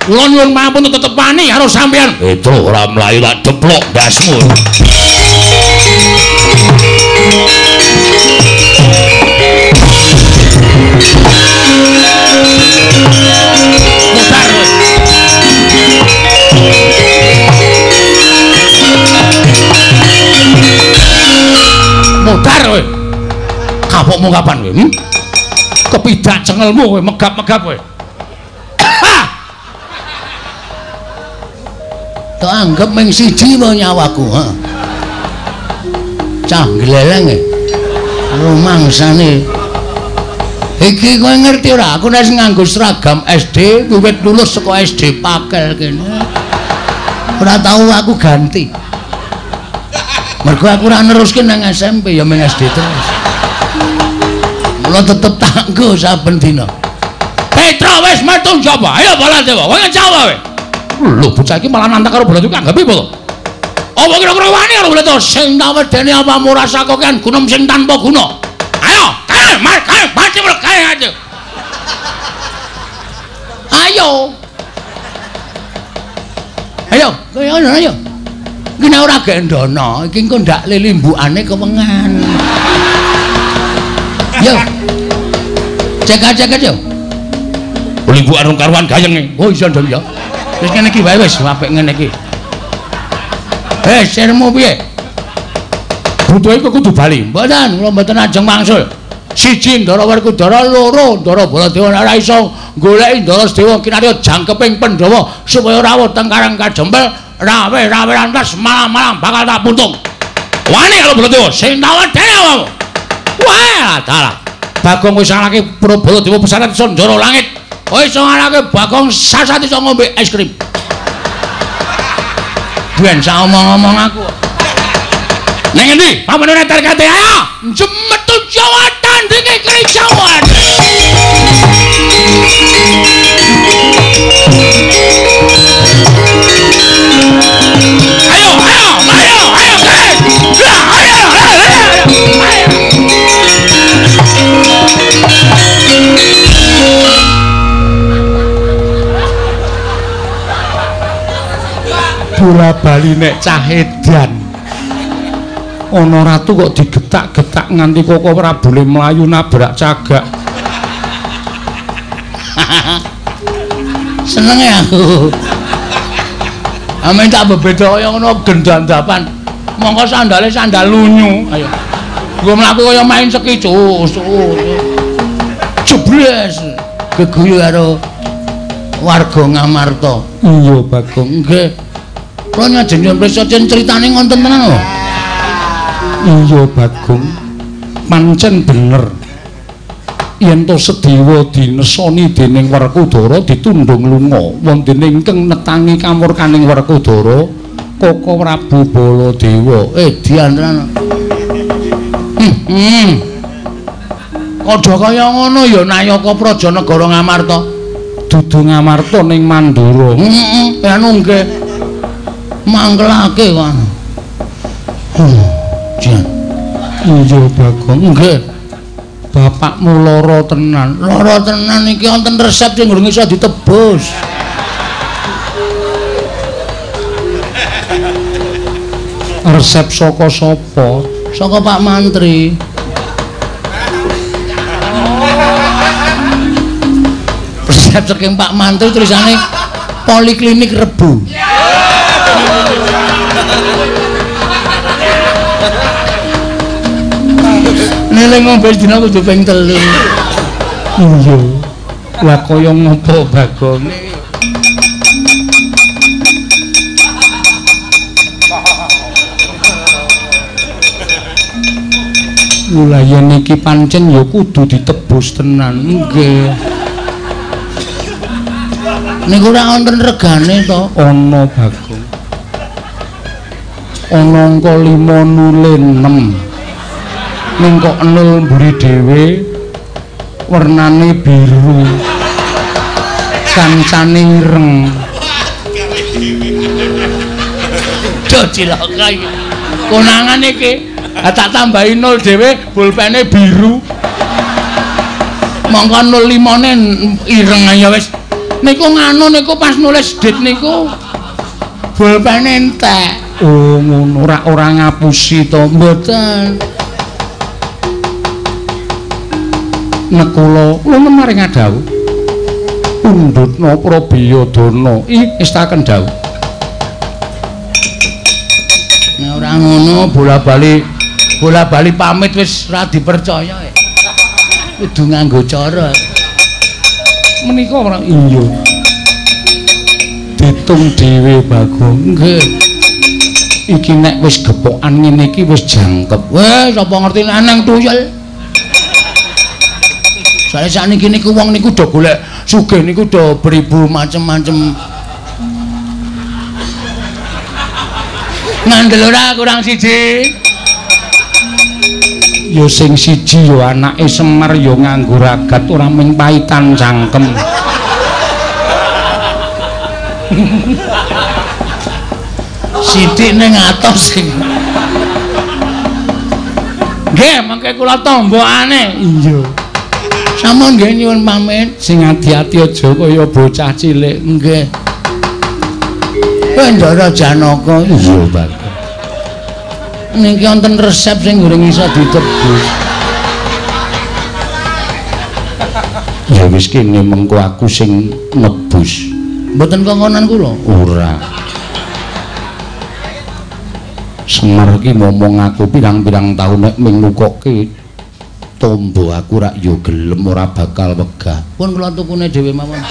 kula nyuwun pangapunten tetep wani karo sampeyan. Petruk ora mlayu tak deplok ndasmu. Mutar kowe. Mudar kowe. Kapokmu kapan kowe? Kepidak cengelmu kowe megap-megap kowe. Tak anggap ming siji wae nyawaku, ha. Cah gleleng e. Rumangsane. Iki kowe ngerti ora? Aku nek nganggo seragam SD, wiwit lulus saka SD Pakel kene. Ora tau aku ganti. Mergo aku ora neruske nang SMP ya ming SD terus. Mula tetep tak nggo saben dina. Petruk wis metu njaba. Ayo Baladewa, kowe ngejawab kowe. Lho bocah iki malah nantang karo Baladewa anggape apa to? Apa kira-kira wani karo Baladewa sing tak wedeni apamu rasa kokean gunem sing tanpa guna. Ayo, kae, mar, kae, mati kae aja. Ayo. Ayo, kowe ngono ayo. Iki nek ora gendono, iki engko ndak lilimbukane kewengan. Yo. Cek-cek yo. Limbu arung karuan gayenge. Oh iya ndang ya. Wis ngene iki wae wis apik ngene iki. Eh, sirmu piye? Butuhe kok kudu bali. Mboten, kula mboten ajeng wangsul. Siji Ndara Werkudara, loro Ndara Baladewa ora iso goleki Ndara Sedewa kinarya jangkeping Pandhawa supaya rawuh teng Karang Kajempel, rawe-rawe lantas malam-malam bakal tak puntung. Wani karo Baladewa sing tak wedeni awakmu. Wah, dalah. Bagong wis ngalahke Baladewa pesanan iso njara langit. Oh iso ngalahke Bagong sasat iso ngombe es krim. Ben sak omong-omong aku. Ning endi? Pamane tarkate ayo. Jemetu Jawa tandinge keri Jawa. Ayo, ayo, ayo, ayo, ayo. Ayo, ayo, ayo. Bola bali nek cah edan. Ana ratu kok digetak-getak nganti koko Prabule mlayu nabrak cagak. Senenge aku. Amen tak bebeda kaya ngono gendandapan. Mongko sandale sandal lunyu. Ayo. Nggo mlaku kaya main seki cus. Jebles. Geguyu karo warga Ngamarta. Iya, Bagong. Nggih. Kula nyajeng nyuwun prisa critane ngonten tenan lho. Iya, Bagong. Pancen bener. Yen to Sedewa dinesoni dening Werkudara ditundhung lunga, wonten ingkang netangi kamurkaning Werkudara Koko Prabu Baladewa. Dian tenan. Padha kaya ngono ya Nayaka Praja Negara Ngamarta. Dudu Ngamarta ning Mandura. Heeh, anu nggih. Mangkelake kok. Jan. Iya, Bagong. Nggih. Bapakmu lara tenan. Lara tenan iki wonten resep sing durung iso ditebus. Resep saka sapa? Saka Pak Mantri. Resep saking Pak Mantri tulisane Poliklinik Rebu. Nele ngombe dina kudu ping 3. Iya. Lah kaya ngopo Bagong? Mula yen iki pancen ya kudu ditebus tenan. Nggih. Niku ora wonten regane to? Ana Bagong. Ana angka 5 nule 6. Ning kok nul mburi dhewe wernane biru. Kancane ireng. Duh cilaka iki. Konangan iki. Tak tambahi 0 dhewe pulpene biru. Mongko 05-ne ireng ya wis. Niku nganu niku pas nulis dit niku pulpene entek. Oh ngono, ora ngapusi to? Mboten. Nekula kula maring dawuh. Pundhutna Prabiyadana istaken dawuh. Nek ora ngono bola-bali pamit wis ora dipercaya. Kudu nganggo cara. Menika ora iya. Ditung dhewe Bagong. Nggih. Iki nek wis gepokan ngene iki wis jangkep. Wes sapa ngerti nek nang tuyul. Soale sakniki niku wong niku do golek sugih niku do beribu macem-macem. Ngandel ora kurang siji. Ya sing siji ya anake Semar ya nganggo ragat ora mung paitan cangkem. Sithik ning atos sing. Nggih, mangke kula tombokane. Iya. Sampun nggih nyuwun pamit. Sing ati-ati aja kaya bocah cilik. Nggih. Ndara Janaka. Iya, Bagong. Niki wonten resep sing goreng iso ditebus. Wis kene mengko aku sing nebus. Mboten kongkonan kula. Ora. Semar ki momong aku pirang-pirang taun nek ming nukokke tombo aku rak yo gelem ora bakal wegah. Pun kula tukune dhewe mawon.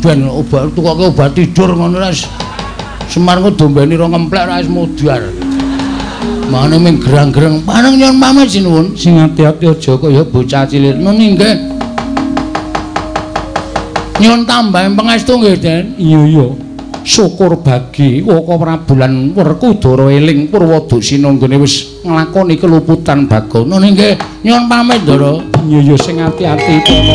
Ben obat tukoke obat tidur ngono ra. Semar ku dombeni ora ngemplek ra wis modar. Mane ming gerang-gerang paneng nyuwun pamit sinuwun. Sing ati-ati aja kaya bocah cilik. Nun nggih. Nyuwun tambahan pangestu nggih, Den. Iya iya. Syukur bagi Waka Prabu lan Werkudara eling Purwadasina nggone wis nglakoni keluputan Bagong. Nun nggih, nyuwun pamit, Ndara. Iya iya sing ati-ati kono.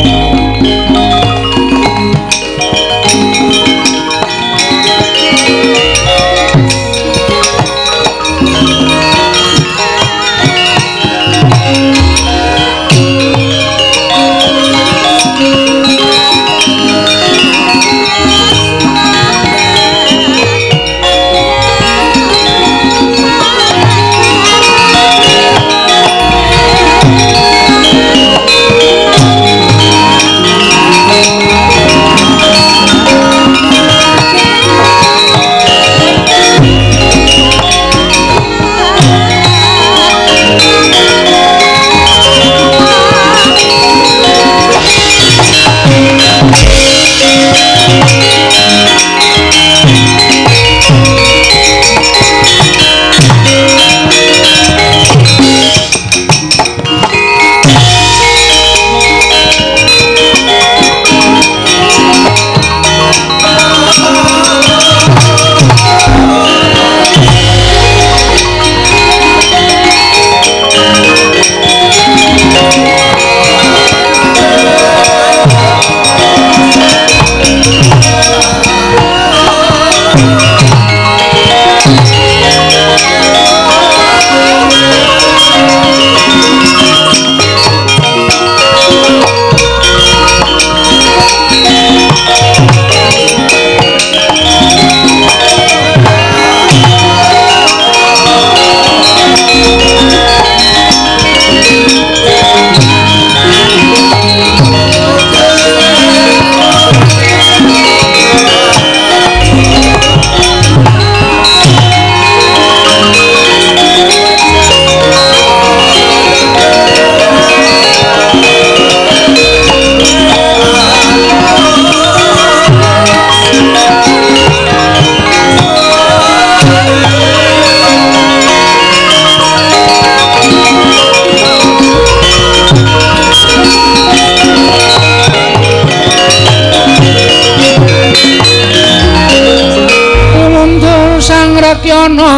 Rekyana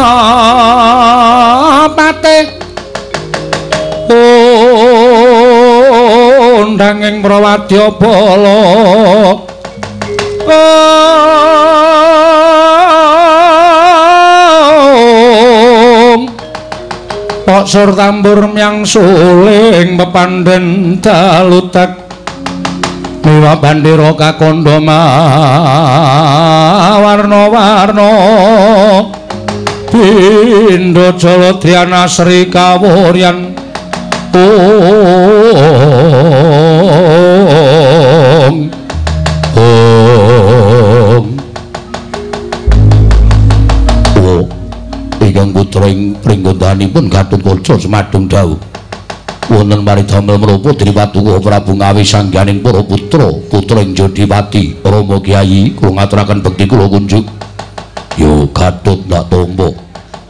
patih undanging Prawadya bala Pok sur tambur myang suling pepandhen dalutek miwa bandera kakandha warna-warna Pindha jala dhyana Sri kawuryan Om Om. Oh, ingkang putra ing pringgondanipun Gatotkaca semadung dawuh wonten maridamel menapa dene Paduka Prabu Ngawi sangganing para putra putra ing Jodipati Rama Kyai kula ngaturaken bekti kula kunjuk. Yo Gatot ndak tompo.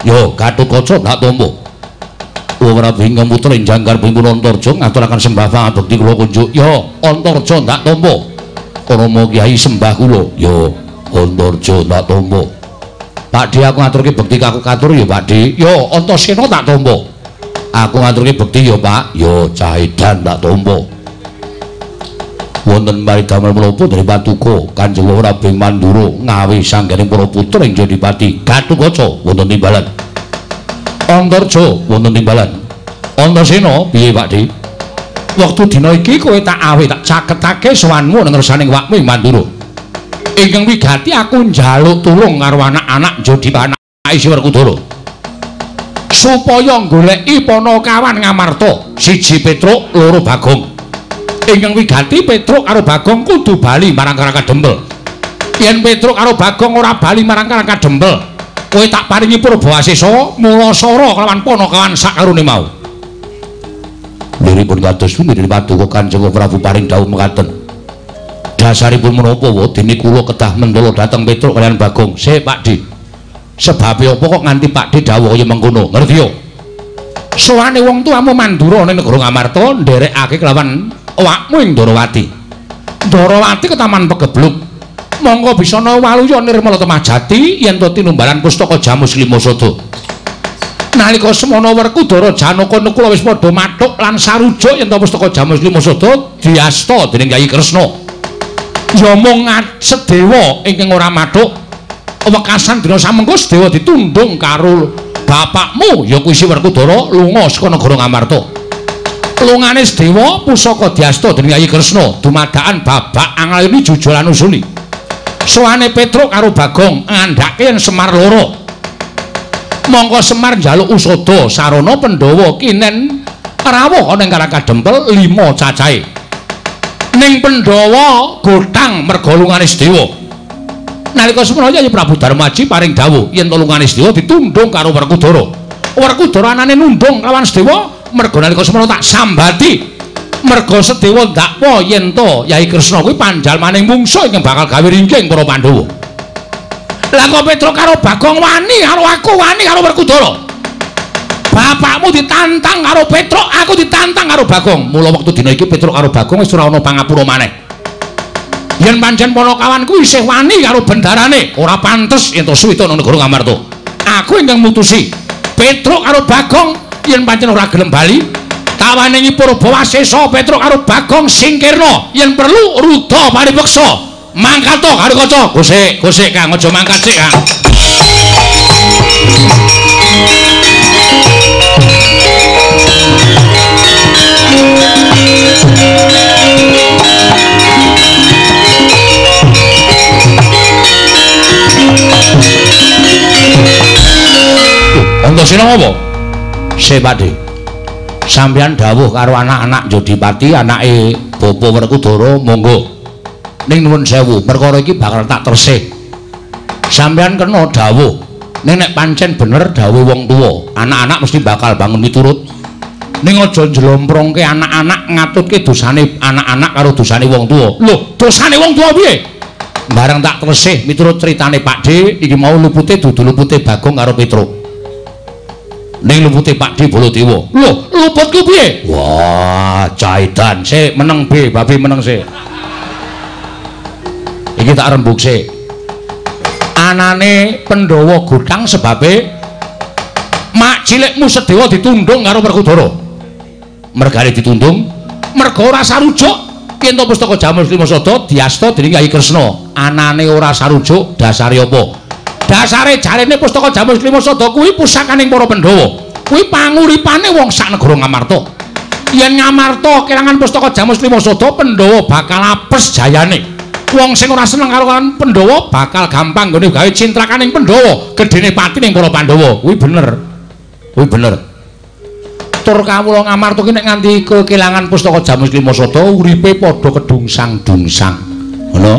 Yo Gatotkaca ndak tompo. Prabu ingkang putra ing Jangkar pun Antarja ngaturaken sembah pangabekti kula kunjuk. Yo Antarja ndak tompo. Rama Kyai sembah kula. Yo Antarja ndak tompo. Pakde aku ngaturke bekti aku katur ya Pakde. Yo Antasena tak tompo. Aku ngaturke bekti ya Pak. Yo Cahidan tak tompo. Wonten maridamel menapa dari Paduka Kanjeng Prabu Mandura Ngawi sangganing para putra ing Jodipati Gatotkaca wonten timbalan Antarja wonten timbalan Antasena piye Pakde? Wektu dina iki kowe tak awe tak caketake sowanmu nang ngersaning wakmu ing Mandura. Ingkang wigati aku njaluk tulung karo anak-anak Jodipati Isi Werkudara supaya goleki Panakawan Ngamarta, siji Petruk, loro Bagong. Ingkang wigati Petruk karo Bagong kudu bali marang Karang Kadempel. Yen Petruk karo Bagong ora bali marang Karang Kadempel, kowe tak paringi purbawasesa mulasara kelawan Panakawan sakarone mau. Liripun kados pundi paduka Kanjeng Prabu paring dawuh mekaten. Dasaripun menapa dene kula kedah mentala dhateng Petruk kaliyan Bagong. Sik Pak Di. Sebabe apa kok nganti Pak Di dawuh kaya mengkono? Ngerti yo. Sowane wong tuamu Mandura ning negara Ngamarta nderekake kelawan awakmu ing Ndarawati. Ndarawati ketaman pegebluk. Monggo bisa ana waluya nirmala temah jati yen to tinumbalan pustaka Jamus Lima Sada. Nalika semana Werkudara Janaka Nakula wis padha mathuk lan sarujuk yen to pustaka Jamus Lima Sada diasta dening Kyai Kresna. Ya mung Sedewa ingkang ora mathuk. Wekasan dina samengko Sedewa ditundung karo bapakmu ya kuwi si Werkudara lunga saka negara Ngamarta. Lungane Sedewa pusaka diasta dening Kyai Kresna dumadakan babak anglayuni jujulan usuli. Sowane Petruk karo Bagong ngandhake yen Semar loro. Mongko Semar njaluk usada sarana Pandhawa kinen rawuh ana ing Karang Kadempel 5 cacahe. Ning Pandhawa gothang merga lungane Sedewa. Nalika semana Kyai Prabu Darmaji paring dawuh yen lungane Sedewa ditundung karo Werkudara. Werkudara anane nundung lawan Sedewa merga nalika semana tak sambati. Merga Sedewa ndakwa yen to Yai Kresna kuwi panjalmaning mungsuh ingkang bakal gawe ringking para Pandhawa. Lah kok Petruk karo Bagong wani karo aku, wani karo Werkudara. Bapakmu ditantang karo Petruk, aku ditantang karo Bagong. Mula wektu dina iki Petruk karo Bagong wis ora ana pangapura maneh. Yen pancen Panakawan kuwi isih wani karo bendarane, ora pantes yen to suwita nang negara Ngamarta. Aku ingkang mutusi Petruk karo Bagong yen pancen ora gelem bali, tawaningi purbawasesa Petruk karo Bagong singkirna, yen perlu ruda paripeksa. Mangkat to karo kaca. Gosek, gosek Kang, aja mangkat sik Kang. Antasena apa? Sik Pakde. Sampeyan dawuh karo anak-anak Jodipati, anake Bapa Werkudara, monggo. Ning nuwun sewu, perkara iki bakal tak tersih. Sampeyan kena dawuh. Ning nek pancen bener dawuh wong tuwa, anak-anak mesti bakal bangun miturut. Ning aja njlomprongke anak-anak ngatutke dosane anak-anak karo dosane wong tuwa. Lho, dosane wong tuwa piye? Bareng tak tersih miturut critane Pakde, iki mau lupute dudu lupute Bagong karo Petruk. Ning lupute Pakde Baladewa. Lho, luputku piye? Wah, caitan sik meneng be, babi meneng sik. Iki tak rembug sik. Anane Pandhawa gothang sebabe mak cilikmu Sedewa ditundung karo Werkudara. Mergane ditundung, merga ora sarujuk yen to pustaka Jamus Lima Sada diasta dening Kyai Kresna. Anane ora sarujuk dasare apa? Dasare jarene pustaka Jamus Lima Sada kuwi pusakaning para Pandhawa. Kuwi panguripane wong sak negara Ngamarta. Yen Ngamarta kelangan pustaka Jamus Lima Sada, Pandhawa bakal apes jayane. Wong sing ora seneng karo Pandhawa bakal gampang nggone gawe cintrakaning Pandhawa, gedene pati ning para Pandhawa. Kuwi bener. Kuwi bener. Tur kawula Ngamarta ki nek nganti kelangan pustaka Jamus Lima Sada uripe padha kedungsang-dungsang. Ngono.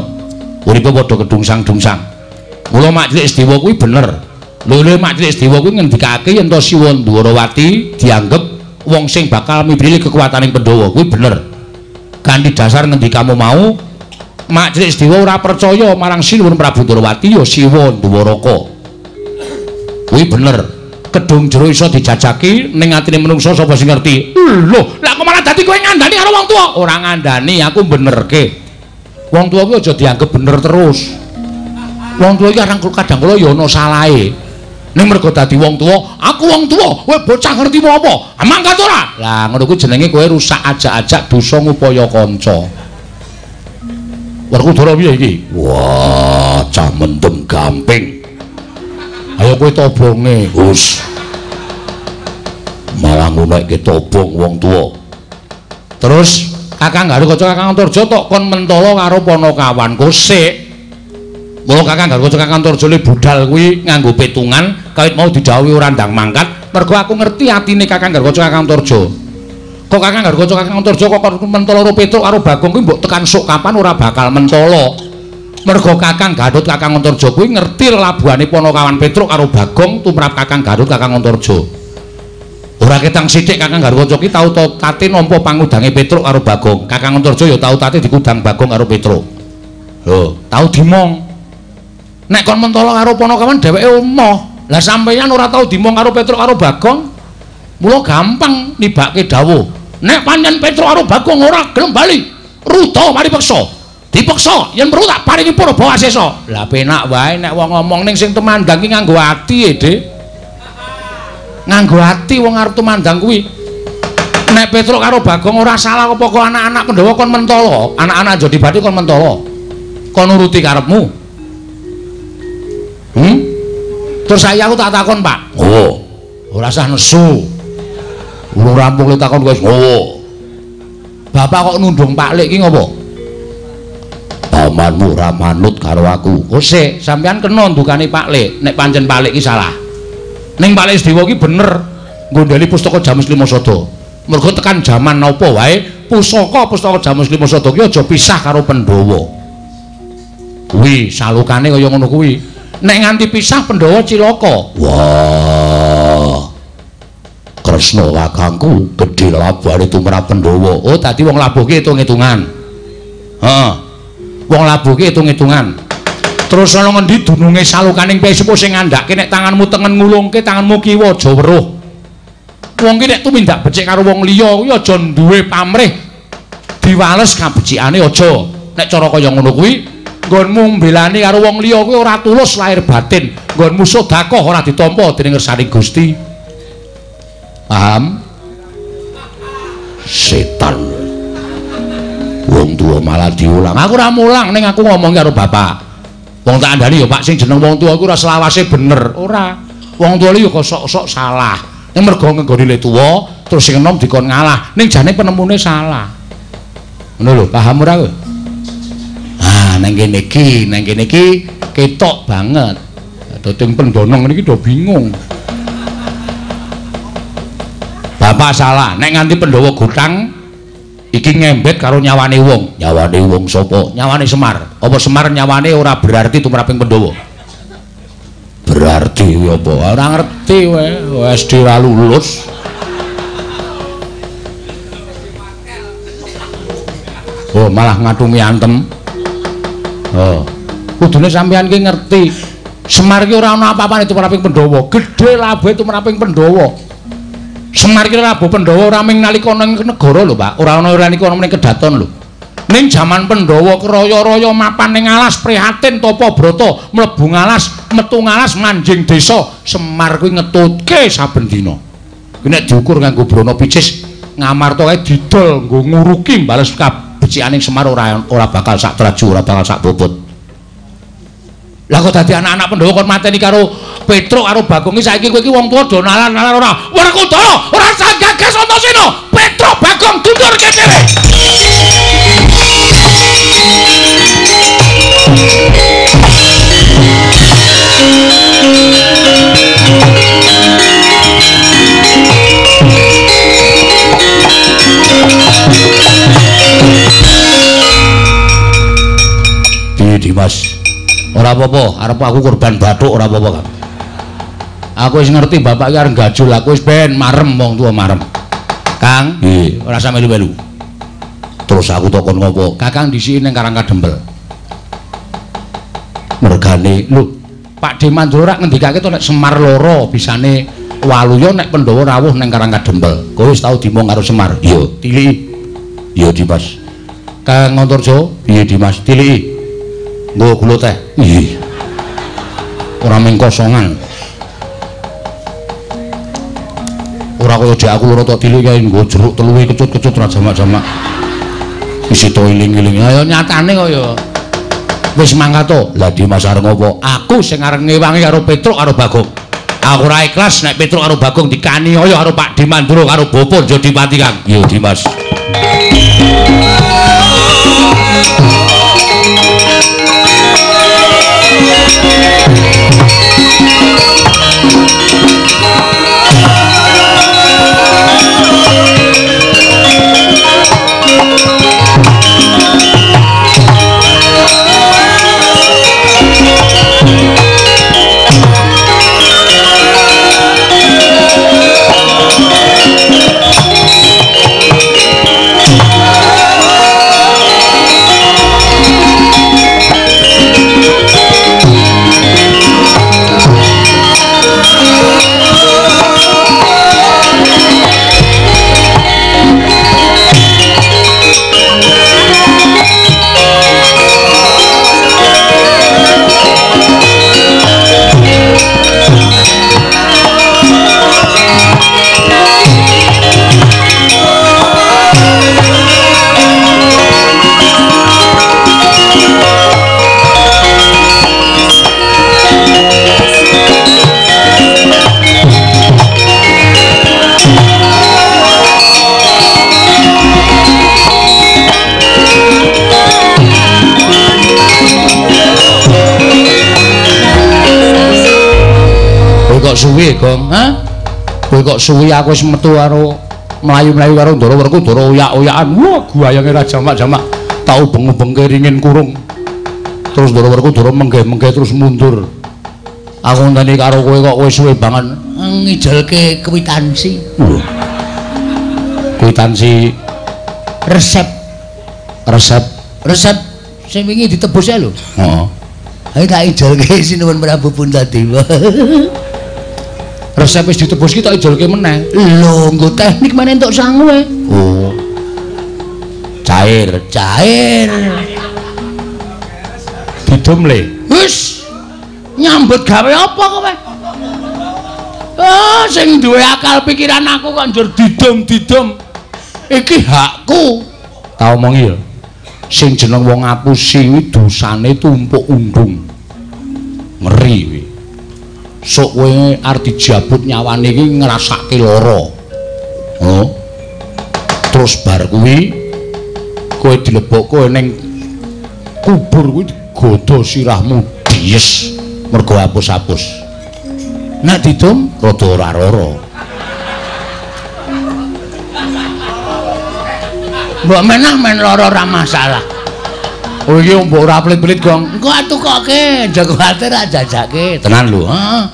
Uripe padha kedungsang-dungsang. Mula Mak Cilik Sedewa kuwi bener. Lho Mak Cilik Sedewa kuwi ngendikake yen to Siwa Ndwarawati dianggep wong sing bakal mibrili kekuataning Pandhawa. Kuwi bener. Kanthi dasar ngendikamu mau, Mak Cilik Sedewa ora percaya marang Sinuwun Prabu Ndwarawati ya Siwa Ndwaraka. Kuwi bener. Kedung jero iso dijajaki ning atine menungsa sapa sing ngerti. Lho, lah kok malah dadi kowe ngandani karo wong tuwa? Ora ngandani, aku benerke. Wong tuwa kuwi aja dianggep bener terus. Wong tuwa iki kadang kala ya ana salahe. Ning mergo dadi wong tuwa, aku wong tuwa, kowe bocah ngerti apa? Mangkat ora? Lah ngono kuwi jenenge kowe rusak ajak-ajak dosa ngupaya kanca. Werkudara piye iki? Wah, cah mendem gamping. Ayo kowe tobonge, hus. Malah ngunekke tobong wong tuwa. Terus Kakang Garukaca Kakang Antarja tok kon mentala karo Panakawan kosik. Mula Kakang Garukaca Kakang Antarja le budal kuwi nganggo petungan, kawit mau didhawuhi ora ndang mangkat, mergo aku ngerti atine Kakang Garukaca Kakang Antarja. Kok Kakang Garukaca Kakang Antarja kok mentolo karo Petruk karo Bagong kuwi mbok tekan sok kapan ora bakal mentolo. Mergo Kakang Gatot Kakang Antarja kuwi ngerti lelabuhane Panakawan Petruk karo Bagong tumrap Kakang Gatot Kakang Antarja. Ora ketang sithik Kakang Garukaca ki tau tate nampa pangudange Petruk karo Bagong. Kakang Antarja ya tau tate dikudang Bagong karo Petruk. Lho, tau dimong. Nek kon mentolo karo Panakawan dheweke emoh. Lah sampeyan ora tau dimong karo Petruk karo Bagong. Mula gampang nibake dawuh. Nek pancen Petruk karo Bagong ora gelem bali, ruda mari peksa. Dipeksa yen perlu tak paringi purba asesa. Lah penak wae nek wong ngomong ning sing tumandang ki nganggo ati e, Dik. Nganggo ati wong arep tumandang kuwi. Nek Petruk karo Bagong ora salah apa kok anak-anak Pandhawa kon mentolo, anak-anak Jodibati kon mentolo. Kon nuruti karepmu. Hmm? Terus saya aku tak takon, Pak. Oh. Ora usah nesu. Urung rampung le takon wis. Oh. Bapak kok nundung Pak Lik ki ngopo? Pamanmu ora manut karo aku. Oh sik, sampean kena ndukane Pak Lik nek pancen Pak Lik ki salah. Ning Pak Lik Sedewa ki bener nggondheli pustaka Jamus Lima Sada. Mergo tekan jaman napa wae pusaka pustaka Jamus Lima Sada ki aja pisah karo Pandhawa. Kuwi salukane kaya ngono kuwi. Nek nganti pisah Pandhawa cilaka. Wah. Kresna kakangku gedhe labuhane tumrap Pandhawa. Oh, dadi wong labuh ki hitung-hitungan. Heeh. Wong labuh ki hitung-hitungan. Terus ana ngendi dununge salukaning Kyai Sepuh sing ngandhake nek tanganmu tengen ngulungke, tanganmu kiwa aja weruh. Wong ki nek tumindak becik karo wong liya kuwi aja duwe pamrih diwales kabecikane aja. Nek cara kaya ngono kuwi nggonmu mbelani karo wong liya kuwi ora tulus lahir batin. Nggonmu sedekah ora ditampa dening ngersaning Gusti. Paham? Setan. Wong tuwa malah diulang. Aku ora mulang ning aku ngomong karo bapak. Wong tak andani ya Pak sing jeneng wong tuwa iku ora selawase bener. Ora. Wong tuwa iki ya kok sok-sok salah. Ning mergo ngenggone le tuwa terus sing enom dikon ngalah. Ning jane penemune salah. Ngono lho, paham ora kowe? Ah, nang kene iki ketok banget. Dadi pendonong niki do bingung. Bapak salah, nek nganti Pandhawa gotang iki ngembet karo nyawane wong. Nyawane wong sapa? Nyawane Semar. Apa Semar nyawane ora berarti tumraping Pandhawa? Berarti kuwi apa? Ora ngerti kowe, SD ora lulus. Oh, malah ngatungi antem. Oh. Kudune sampean ki ngerti. Semar ki ora ana apa-apane tumraping Pandhawa. Gedhe labuhe tumraping Pandhawa. Semar ki labuh Pandhawa ora ming nalika ana ing negara lho, Pak. Ora ana nalika ana ning kedaton lho. Ning jaman Pandhawa kraya-raya mapan ning alas prihatin tapa brata, mlebu ngalas, metu ngalas manjing desa. Semar kuwi ngetutke saben dina. Kuwi nek diukur nganggo brana picis, Ngamarta kae didol nggo nguruki bales kabecikaning Semar ora bakal sak traju, ora bakal sak bobot. Lah kok dadi anak-anak Pandhawa kon mateni karo Petruk karo Bagong iki saiki kowe iki wong tuwa do nalar-nalar ora. Werkudara ora usah gagas Antasena. Petruk Bagong dundurke dhewe. Piye Dimas? Ora apa-apa, arep aku korban bathuk ora apa-apa, Kang. Aku wis ngerti bapak iki arep gajul, aku wis ben marem wong tuwa marem. Kang, nggih, ora usah melu-melu. Terus aku takon ngopo? Kakang dhisiki ning Karang Kadempel. Mergane, lho, Pak De Mandura rak ngendikake to nek Semar loro bisane waluya nek Pandhawa rawuh ning Karang Kadempel. Kowe wis tau dimong karo Semar? Iya, tiliki. Iya, Dimas. Kang Antarja, piye Dimas? Tiliki. Nggo gula teh. Ih. Ora mung kosongan. Ora kaya dek aku loro tok tilik kae nggo jeruk teluwe kecut-kecut ora jamak-jamak. Isi to iling-iling. Ayo nyatane kaya wis mangkat to. Lah Dimas arep ngopo? Aku sing arep ngewangi karo Petruk karo Bagong. Aku ora ikhlas nek Petruk karo Bagong dikaniaya karo Pak Dimandura karo Bapak Jodipati, Kang. Iya, Dimas. Suwi, Gong. Hah? Kowe kok suwi aku wis metu karo mlayu-mlayu karo Ndara Werkudara oyak-oyakan. Wah, guayange ra jamak-jamak. Tak ubeng-ubengke ringin kurung. Terus Ndara Werkudara menggeh-menggeh terus mundur. Aku ngenteni karo kowe kok kowe suwe banget ngijelke kwitansi. Lho. Kwitansi resep. Resep. Resep sing wingi ditebus ae lho. Heeh. Ayo tak ijelke Sinuwun Prabu Puntadewa. Resep wis ditebus ki tak ijolke meneh. Lho, nggo teknik meneh entuk sangu e. Oh. Cair, cair. Didum le. Wis. Nyambut gawe apa kowe? Oh, sing duwe akal pikiran aku kok njur didum-didum. Iki hakku. Tak omongi ya. Sing jeneng wong ngapusi kuwi dosane tumpuk undung. Ngeri kuwi. Sok kowe arep dijabut nyawane iki ngrasake lara. Oh. Terus bar kuwi kowe dilebokke ning kubur kuwi digodha sirahmu dies mergo apus-apus. Nek didum rada ora lara. Mbok menah men lara ora masalah. Oh iki mbok ora pelit-pelit, Gong. Engko atukoke, aja kuwatir tak jajake. Tenan lho. Heeh.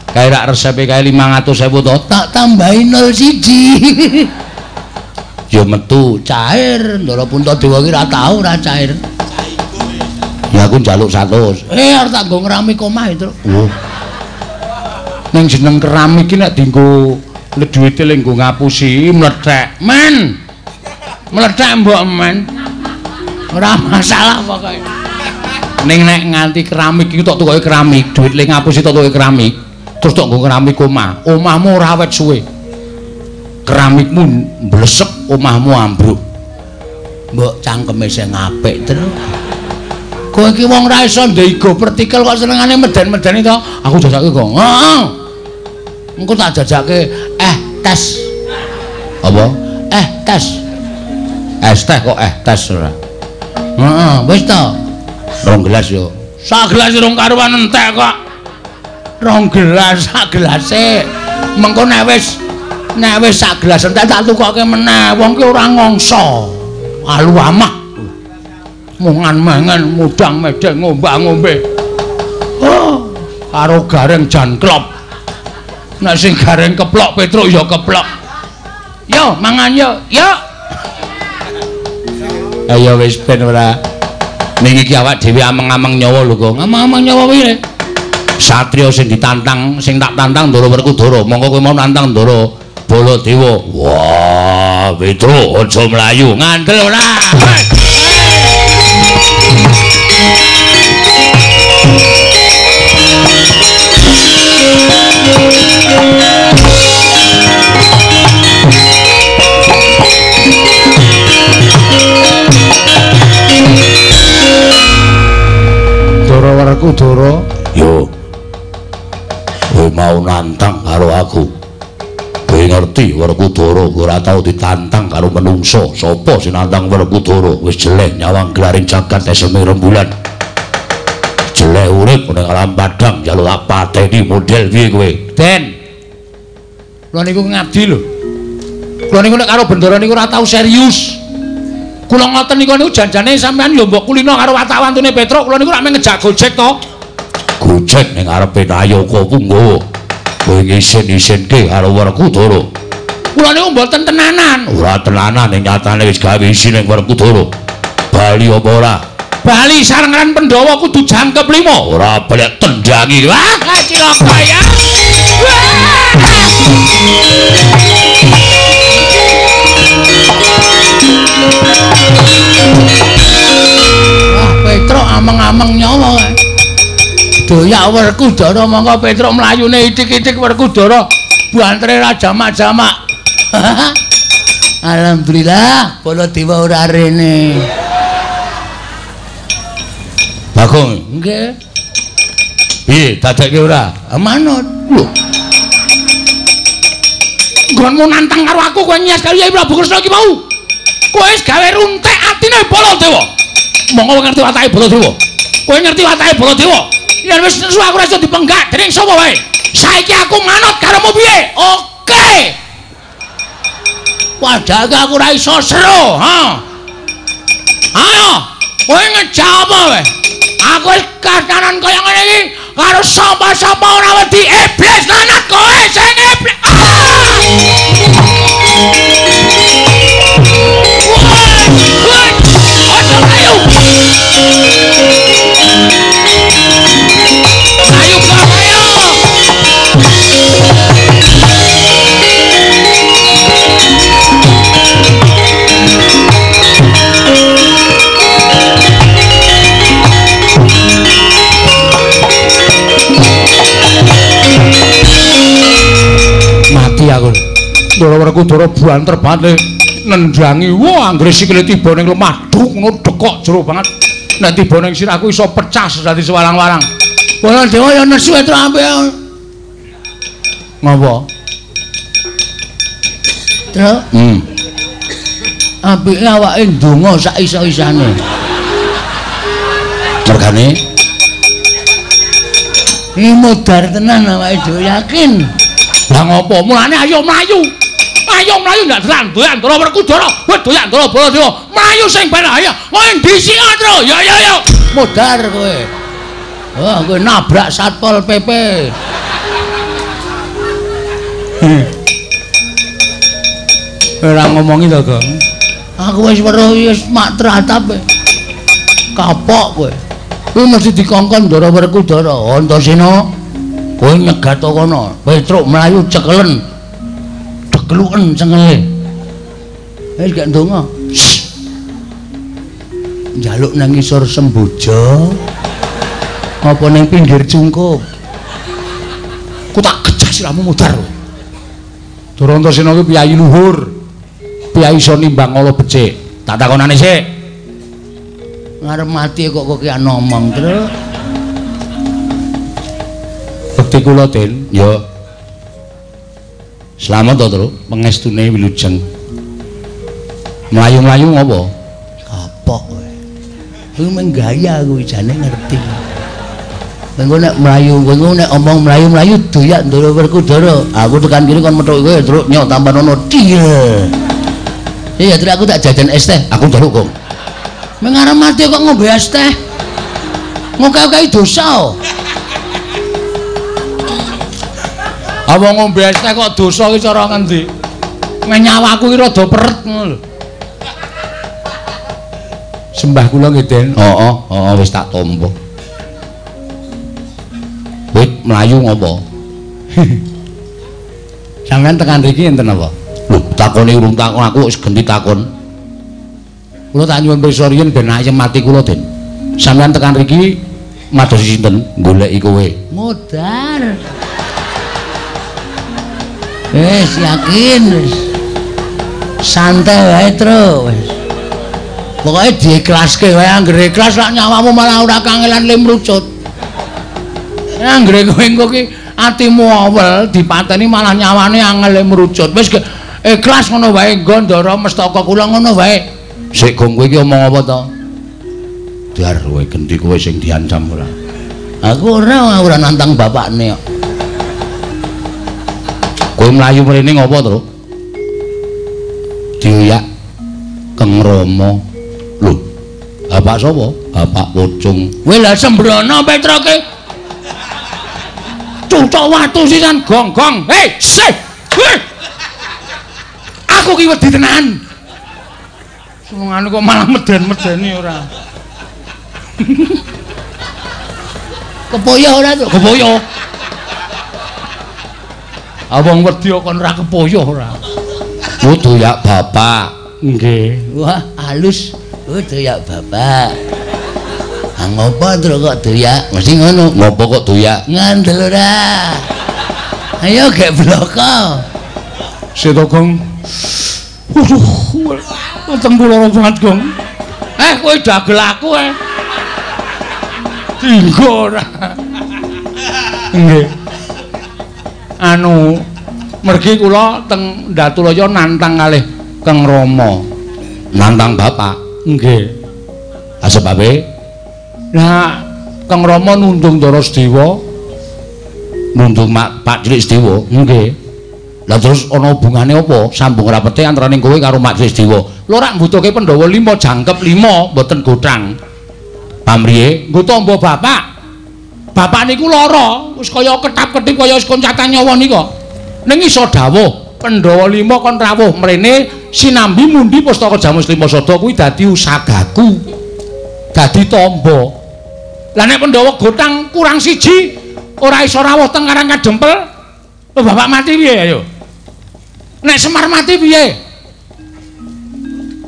Kae rak resepe kae 500.000 to. Tak tambahi 01. Ya metu cair, Ndara Puntadewa ki ora tau ora cair. Ya aku njaluk 100. Arep tak nggo ngeramik omah itu. Oh. Ning jeneng keramik ki nek dienggo duwite le nggo ngapusi mlethek. Men. Mlethek mbok men. Ora masalah pokoke. Ning nek nganti keramik iki tok tukoke keramik, duit le ngapusi tok tukoke keramik, terus tok nggo keramik omah. Omahmu ora awet suwe. Keramikmu mblesek, omahmu ambruk. Mbok cangkeme sing apik terus. Kowe iki wong ra iso ndego pertikel kok senengane meden-medeni to. Aku jajake kok. Heeh. Engko tak jajake tes. Apa? Tes. Es teh kok tes ora. Heeh, wis to. 2 gelas yo. Sak gelas rong karuan entek kok. 2 gelas sak gelase. Mengko nek wis sak gelas entek tak tukoke meneh. Wong ki ora ngongso. Alu amah. Mungan mangan mudang medeng ngombak-ngombe. Oh, karo gareng jan klop. Nek sing gareng keplok Petruk ya keplok. Yo mangan yo. Yo. Ayo wis ben ora. Ning iki awak dhewe ameng-ameng nyawa lho kok. Ameng-ameng nyawa piye? Satria sing ditantang, sing tak tantang Ndara Werkudara. Monggo kowe mau nantang Ndara Baladewa. Wah, Petruk aja mlayu. Ngandel ora. Ndara Werkudara, yo. Kowe mau nantang karo aku. Kowe ngerti Werkudara ora tau ditantang karo menungso. Sapa sing nantang Werkudara? Wis jeleh nyawang gelaring jagat eseme rembulan. Jeleh urip ning alam padang njaluk tak pateni model piye kowe? Den. Kula niku ngabdi lho. Kula niku nek karo bendara niku ora tau serius. Kula ngoten niku niku janjane sampean yo mbok kulino karo watak-wantune Petruk, kula niku rak mung ngejak gojek to. Gojek ning ngarepe Nayaka Punggawa. Kowe ngisin-isinke karo Werkudara. Kula niku mboten tenanan. Ora tenanan ning nyatane wis gawe isin ning Werkudara. Bali apa ora? Bali sarengan Pandhawa kudu jangkep 5. Ora balik tendangi. Wah, cilaka ya. Wah, Petruk ameng-ameng nyawa. Doyak Werkudara mongko Petruk mlayune ithik-ithik Werkudara bantere ra jamak-jamak. Alhamdulillah Baladewa ora rene. Bagong, nggih. Piye dadekke ora? Manut. Lho. Nggonmu nantang karo aku kowe nyes karo Yai Prabu Kresna iki mau. Kowe wis gawe runtek atine Baladewa. Monggo ngerti watake Baladewa. Kowe ngerti watake Baladewa. Yen wis nesu aku ora iso dipenggak dening sapa wae. Saiki aku manut karomu piye? Oke. Padahal aku ora iso seru, ha. Ayo, kowe ngejak apa kowe? Aku wis kahanan kaya ngene iki karo sapa-sapa ora wedi iblis lanat kowe sing iblis. Aja mlayu. Mlayu kok ayo. Mati aku. Ndara Werkudara banter banget nendangi. Wah, anggere sikile tiba ning lemah, duk ngono dekok jero banget. Nek tiba ning sirahku iso pecah dadi sewalang-walang. Baladewa ya nesu etro ampe. Ngopo? Truk. Apike awake ndonga sak iso-isane. Mergane iki modar tenan awake dhewe yakin. Lah ngopo? Mulane ayo mlayu. Ayo mlayu ndak delan doyan Ndara Werkudara. Weh doyan Ndara Baladewa. Mlayu sing ben ayo. Kowe dhisik Tru. Ya ya ya. Modar kowe. Wah, kowe nabrak Satpol PP. Ora ngomongi to, Gong. Aku wis weruh wis mak tratap. Kapok kowe. Kuwi mesti dikongkon Ndara Werkudara. Antasena, kowe nyegat kono. Petruk mlayu cekelen. Dekluken cengele. Wis gak ndonga. Njaluk nang ngisor semboja. Apa ning pinggir cungkup? Ku tak gejah sirahmu mudhar. Ndara Antasena kuwi piyayi luhur. Piyayi iso nimbang ala becik. Tak takonane sik. Ngarep mati kok kowe ki ngomong, Truk. Bekti kula, Den. Ya. Slamet to, Truk, pengestune wilujeng. Mlayu-mlayu ngopo? Kapok kowe. Kuwi menggaya kuwi jane ngerti. Engko nek mlayu, engko nek omong mlayu-mlayu doyak Ndara Werkudara. Aku tekan kene kon metuk kowe, Truk, nyok tambah ono dhil. Iya, Truk, aku tak jajan es teh. Aku njaluk, Gong. Mengarep mati kok ngombe es teh. Ngoke-oke dosa. Apa ngombe es teh kok dosa iki cara ngendi? Nyawaku iki rada peret ngono lho. Sembah kula nggih, Den. Heeh, heeh wis tak tampa. Wit mlayu ngopo? Sampeyan tekan mriki enten apa? Lho, takone urung takon aku wis genti takon. Kula tak nyuwun pirsa riyin ben ayem mati kula, Den. Sampeyan tekan mriki madosi sinten? Goleki kowe. Modar. Wis yakin wis. Santai wae, Truk. Wis. Pokoke diikhlaske wae, anggere ikhlas lak nyawamu malah ora kangelan limrucut. Anggere kowe engko ki atimu awel dipateni malah nyawane angel limrucut. Wis ikhlas ngono wae nggo Ndara Mestaka kula ngono wae. Sik Gong kowe iki omong apa to? Dar kowe genti kowe sing diancam ora. Aku ora nantang bapakne kok. Kowe mlayu mrene ngopo, Truk? Dioyak Kang Rama. Lho, bapak sapa? Bapak Pocung. Kowe lha sembrono Petroke. Cucuk watu sisan gong-gong. Hei, sih. Hei. Aku ki wedi tenan. Senengane kok malah meden-medeni ora. Kepoyo ora, Truk? Kepoyo. Wong wedi kok ora kepoyo ora. Oh, doyak bapak. Nggih. Wah, halus. Oh, doyak bapak. Ah, ngopo Truk kok doyak? Mesti ngono. Ngopo kok doyak? Ngandel ora. Ayo gek bloko. Seto Gong. Waduh, weteng kula lara banget, Gong. Kowe dagel aku eh. Dinggo ora. Nggih. Anu, mergi kula teng Ndatulaya nantang kalih Kang Rama. Nantang bapak? Nggih. Ha sebabe? Lah, Kang Rama nundung Ndara Sedewa Nundung Pak Cilik Sedewa. Nggih. Lah terus ana hubungane apa? Sambung rapete antaraning kowe karo Mak Cilik Sedewa. Lho rak mbutuhke Pandhawa 5 jangkep 5 mboten gothang. Pamriye? Nggo tamba bapak. Bapak niku lara, wis kaya ketap-ketip kaya wis koncatan nyawa nika. Ning iso dawuh Pandhawa 5 kon rawuh mrene sinambi mundi pustaka Jamus Lima Sada kuwi dadi usagaku. Dadi tamba. Lah nek Pandhawa gothang kurang siji ora iso rawuh teng Karang Kadempel, lho bapak mati piye ayo? Nek Semar mati piye?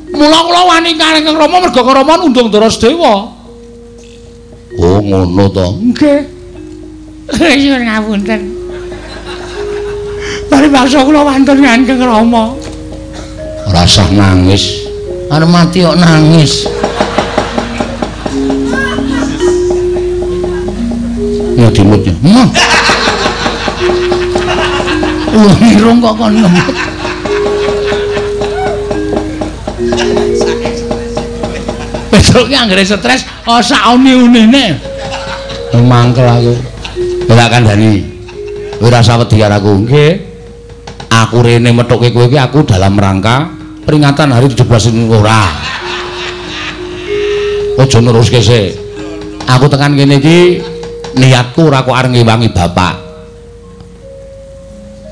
Mula kula wani kalih Kang Rama merga Kang Rama nundung Ndara Sedewa. Oh ngono to. Nggih. Nyuwun ngapunten. Paribasa kula wantun Kang Rama. Ora usah nangis. Arep mati kok nangis. Ya dimutnya. Wong irung kok kon ngemut. Besok ki anggere stres, oh sak uni-unine. Mangkel aku. Ora kandhani. Ora usah wedi karo aku. Nggih. Aku rene methuke kowe iki aku dalam rangka peringatan hari 17 ora. Aja neruske sik. Aku tekan kene iki niatku ora kok arep ngewangi bapak.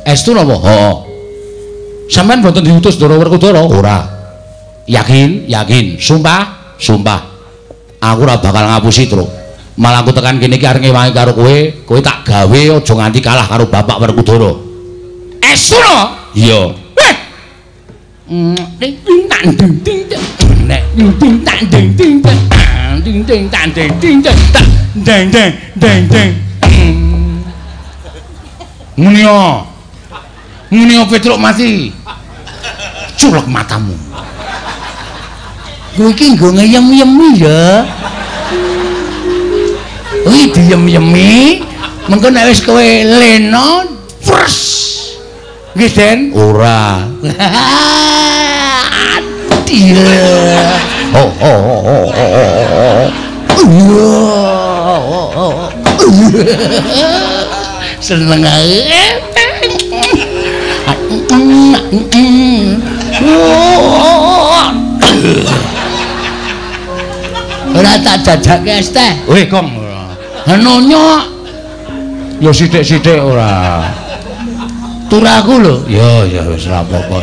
Estu napa? Heeh. Sampeyan mboten diutus Ndara Werkudara? Ora. Yakin? Yakin. Sumpah? Sumpah. Aku ora bakal ngapusi, Truk. Malah aku tekan kene iki arep ngewangi karo kowe, kowe tak gawe aja nganti kalah karo bapak Werkudara. Estu no? Iya. Weh. Ding ding ding ding ding ding ding ding ding ding ding ding ding ding ding ding. Muni yo. Muni yo Petruk mati. Culek matamu. Kowe iki nggo ngeyem-yemi ya. Kuwi diyem-yemi, mengko nek wis kowe lena, pres. Nggih, Den? Ora. Iya. Oh oh oh oh. Oh. Seneng ae. Ora tak jajake es teh. Weh, Kong. Nonyo. Ya sithik-sithik ora. Turaku lho. Ya, ya wis ora apa-apa.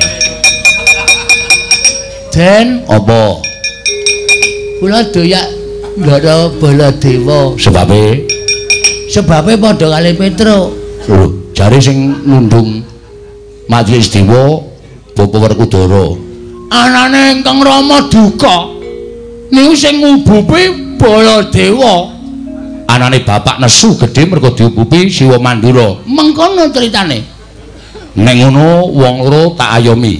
Den, apa? Kula doyak Ndara Baladewa. Sebabe? Sebabe padha kali Petruk. Lho, jare sing nundung Majelis Dewa Bapak Werkudara. Anane ingkang Rama duka. Niku sing ngubupi Baladewa. Anane bapak nesu gedhe mergo diubupi Siwa Mandura. Mengkono critane. Nek ngono wong loro tak ayomi.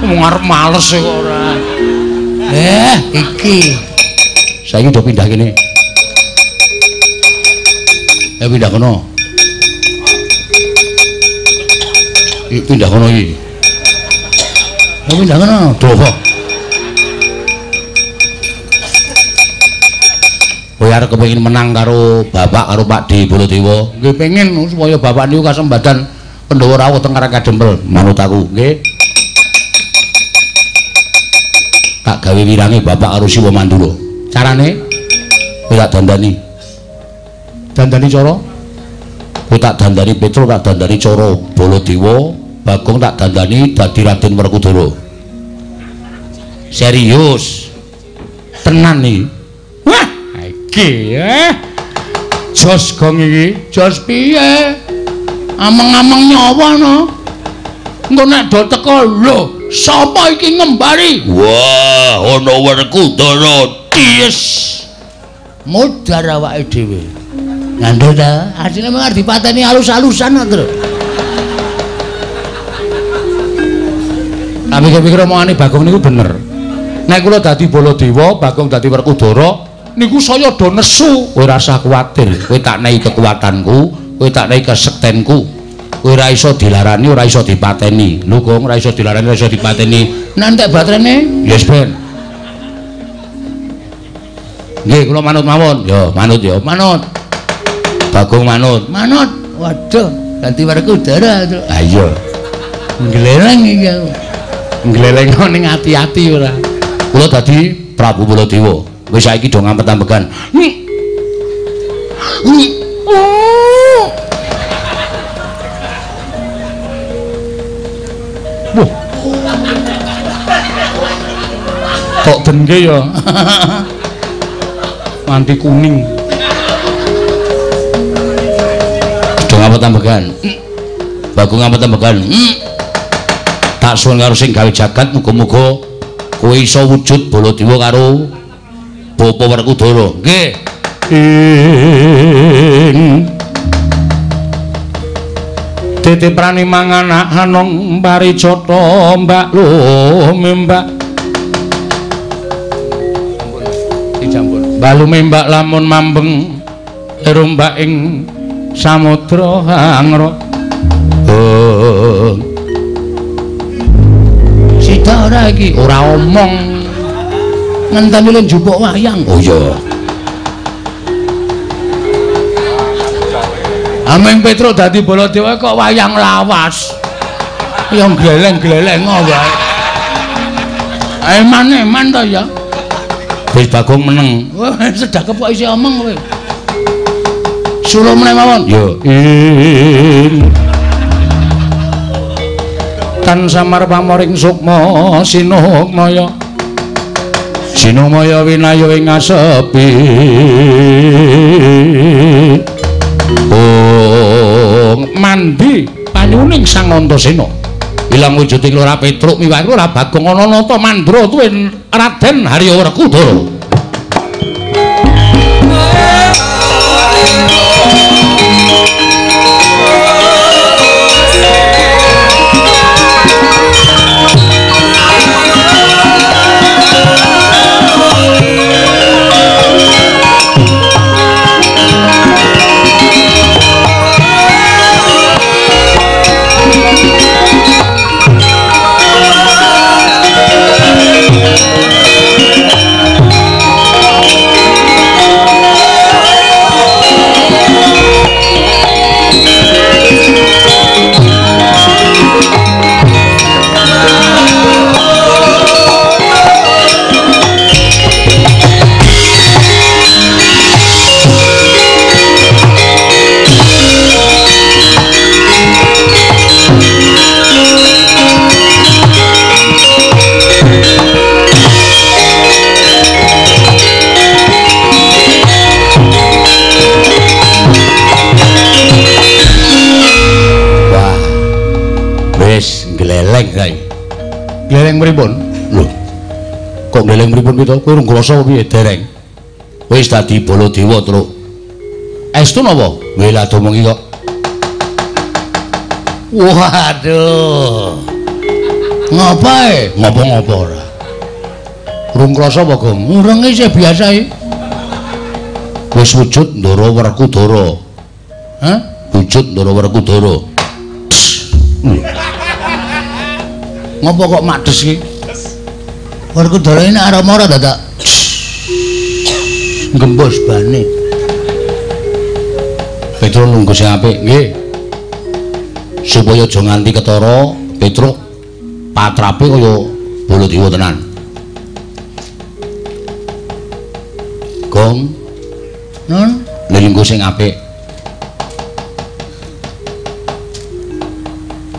Wong arep males kok ora. Iki. Saiki udah pindah kene. Pindah kono. Iki pindah kono iki. Pindah kono. Doh. Kowe arep kepengin menang karo bapak karo Pak D Baladewa. Nggih pengen supaya bapak niku kasembadan Pandhawa rawuh teng Karang Kadempel. Manut aku, nggih. Tak gawe wirange bapak karo Siwa Mandura. Carane kowe tak dandani. Dandani cara? Kowe tak dandani Petruk, tak dandani cara Baladewa, Bagong tak dandani dadi Raden Werkudara. Serius. Tenan iki. Wah, iki jos gong iki. Jos piye? Ameng-ameng nyawa no. Engko nek do teko lho, sapa iki ngembari? Wah, ana Werkudara. Yes. Modar awake dhewe. Ngandel ta? Asline mung arep dipateni alus-alusan kok, Tru. Tak pikir-pikir omongane Bagong niku bener. Nek kula dadi Baladewa, Bagong dadi Werkudara, niku saya do nesu. Kowe ora usah kuwatir, kowe tak nehi kekuatanku, kowe tak nehi kesektenku. Kowe ora iso dilarani, ora iso dipateni. Lho, Gong, ora iso dilarani, ora iso dipateni. Nek entek baterene? Yes, Ben. Nggih, kula manut mawon. Ya, manut ya, manut. Bagong manut. Manut. Waduh, ganti Werkudara. Ha iya. Gleleng iki aku. Gleleng ning ati-ati ora. Kula dadi Prabu Baladewa. Wis saiki do ngampet-ambekan. Wah. Kok dengke ya? Nganti kuning. Do ngampet-ambekan. Bagong ngampet-ambekan. Tak suwun karo sing gawe jagat muga-muga kowe iso wujud Baladewa karo Bapa Werkudara. Nggih. Ing titi prani mangan hanong parijata mbak lumembak. Dijambon. Mbak lumembak lamun mambeng rombak ing samudra hangra. Sida ora iki? Ora omong. Ngenteni le njupuk wayang. Oh iya. Ameng Petruk dadi Baladewa kok wayang lawas. Ya gleleng-gleleng wae. Eman-eman to ya. Wis Bagong meneng. Wah, sedakep kok isih omong kowe. Suruh meneh mawon. Ya. Tan samar pamoring sukma sinukmaya. Sinumaya winaya ing asepi. Oh, mandi panyuning Sang Antasena. Ilang wujuding Lurah Petruk miwah Lurah Bagong ana nata mandra tuwin Raden Harya Werkudara. Gleleng kae. Gleleng pripun? Lho. Kok gleleng pripun ki to? Kowe urung krasa piye dereng? Wis dadi Baladewa, Truk. Estu napa? Weh lah domongi kok. Waduh. Ngapae? Ngopo-ngopo ora. Urung krasa apa, Gong? Urung isih biasa iki. Wis wujud Ndara Werkudara. Hah? Wujud Ndara Werkudara. Ngopo kok makdes iki? Werkudara ini arep ora dadak gembos bane. Petruk nunggu sing apik, nggih. Supaya aja nganti ketara Petruk patrape kaya Baladewa tenan. Gong, nun, nunggu sing apik.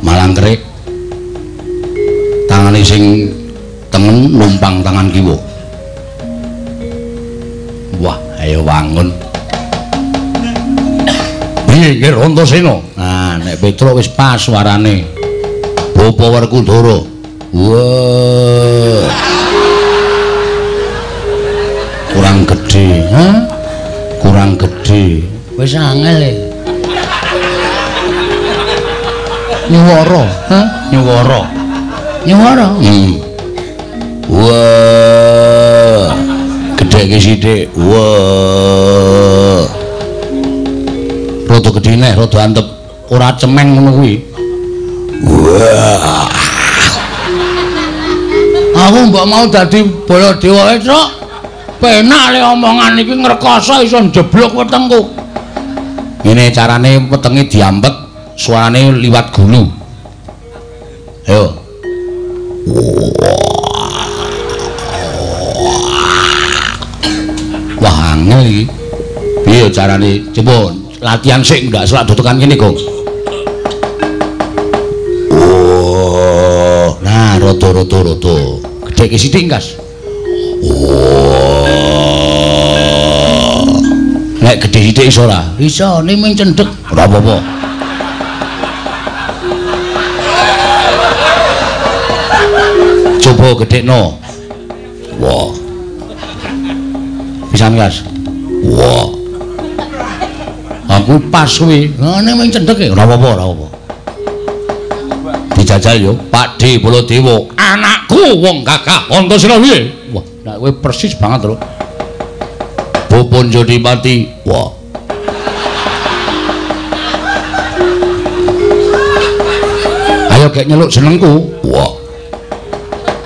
Malang kerik. Tangane sing tengen numpang tangan kiwa. Wah, ayo wangun. Piye nggih Antasena? Nah, nek Petruk wis pas suarane. Bapa Werkudara. Wah. Kurang gedhe, ha? Kurang gedhe. Wis angel e. Nyuwara, ha? Nyuwara. Nyuwara. Wah. Gedheke sithik. Wah. Rada gedhe neh, rada antep. Ora cemeng ngono kuwi. Wah. Aku mbok mau dadi Baladewa wae, Truk. Penak le omongan iki ngrekoso iso njeblok wetengku. Ngene carane wetenge diampet, suarane liwat gulu. Ayo. Wah, angel iki. Piye carane? Coba latihan sik ndak selak dudukan kene, Gong. Oh, nah rada-rada. Gedheke sithik, Kas. Oh. Nek gedhe sithik iso ora? Iso, ning mung cendhek. Ora apa-apa. Coba gedhekno. Wah. Pisan, Kas. Wah. Aku pas kuwi. Ngene mung cendhek e. Ora apa-apa, ora apa. Dijajal yo, Pak D Baladewa. Anakku wong gagah Antasena piye? Wah, nek kowe persis banget lho. Bopon Jodipati. Wah. Ayo gek nyeluk jenengku. Wah.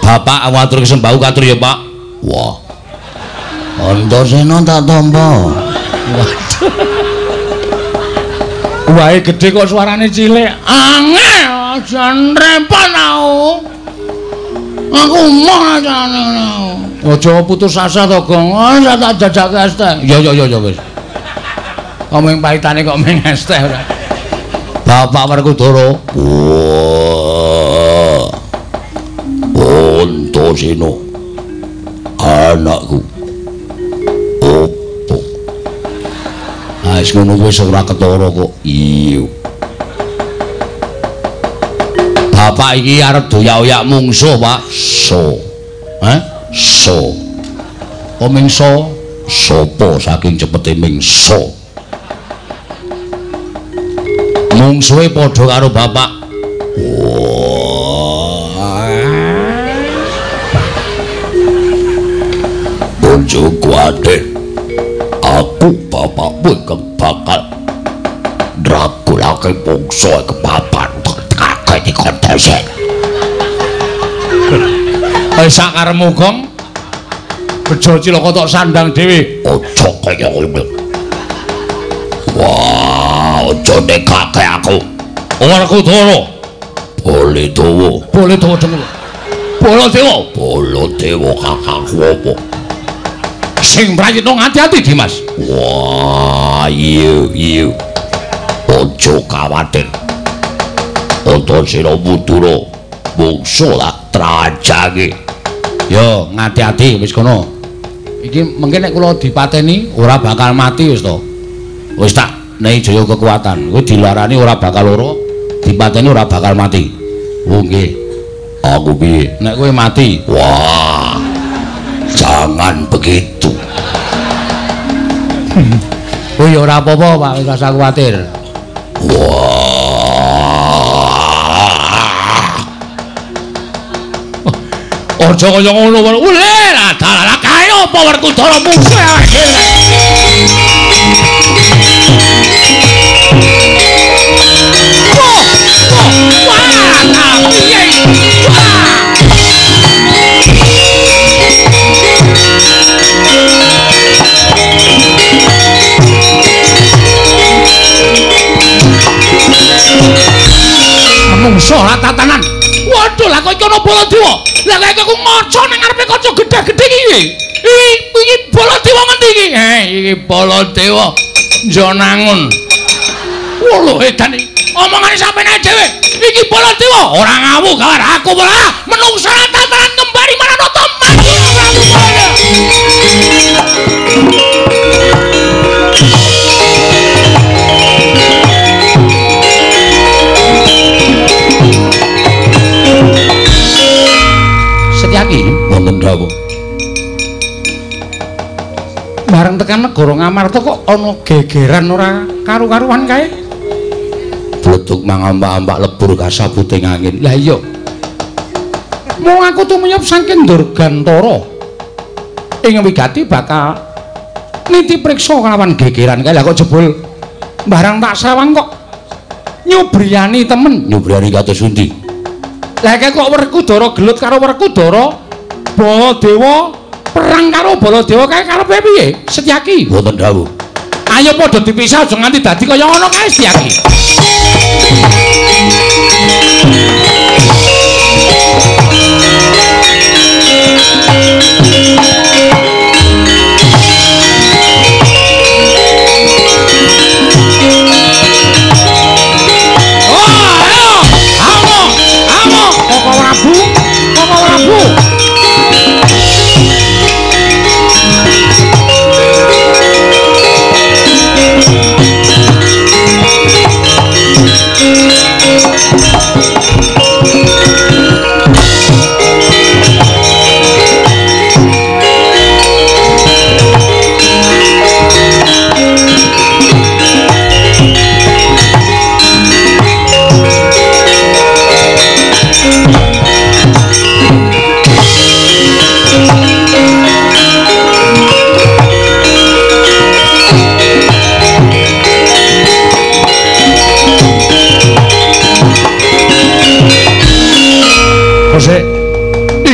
Bapak awatur kesembahu katur ya, Pak. Wah. Antasena tak tampa. Waduh. Wae gedhe kok suarane cilik. Angel, aja repot aku. Aku moh ajane. Aja putus asa to, Gong. Ora tak jajake es teh. Ya ya ya wis. Kok mung pahitane kok mung es teh ora. Bapak Werkudara. Wah. Antasena. Anakku. Opo? Ah, wis ngono wis ora ketara kok. Iya. Bapak iki arep doyak-oyak mungsuh, Pak. So. Hah? So. Apa mingso? Sopo saking cepete mingso. Mungsuhe padha karo bapak. Wah. Bojoku adek. Aku bapakmu ingkang bakal ndragulake mungsuhe kepapan. Kakek dikontese. Wis sakaremu, Gong. Bejo cilaka tok sandang dhewe. Aja kaya ngono. Wah, aja nekake aku. Werkudara. Baladewa. Baladewa dengul. Baladewa. Baladewa kakangku apa? Sing prayitna ngati-ati, Dimas. Wah, iya iya. Aja kawatir. Antasena Mudura mungsuh lak trajange. Yo, ngati-ati wis kono. Iki mengke nek kula dipateni ora bakal mati wis to. Wis tak nehi jaya kekuatan. Kowe dilarani ora bakal lara, dipateni ora bakal mati. Oh nggih. Aku piye? Nek kowe mati. Wah. Jangan begitu. Oh ya ora apa-apa, Pak, wis rasa kuwatir. Wah. Aja kaya ngono, ule lah dalah kae apa Werkudara mungsuh awake dhewe. Wah, wah, piye? Wah. Mungsuh lah tatanan. Waduh, lah kok iki ana Baladewa. Lah kok aku ngaca nang ngarepe kaca gedhe-gedhe iki. Iki Baladewa ngendi iki? Iki Baladewa Njonangun. Wah, edan iki. Omongane sampeyan dhewe. Iki Baladewa ora ngawu kawar aku malah menungsa tatanan kembali marang mati Prabu Bala. Setyaki wonten dawuh. Bareng tekan negara Ngamarta kok ana gegeran ora karu-karuan kae. Bledug mangambak-ambak lebur kasabuting angin. Lah iya. Mung aku tumiyup saking Durgantara. Ing wigati bakal niti priksa kelawan gegeran kae. Lah kok jebul barang tak sawang kok nyubriyani temen. Nyubriyani kados pundi? Lah kok Werkudara gelut karo Werkudara, Baladewa Perang karo Baladewa kae karepe piye? Setyaki. Wonten dawuh. Ayo padha dipisah aja nganti dadi kaya ngono kae Setyaki.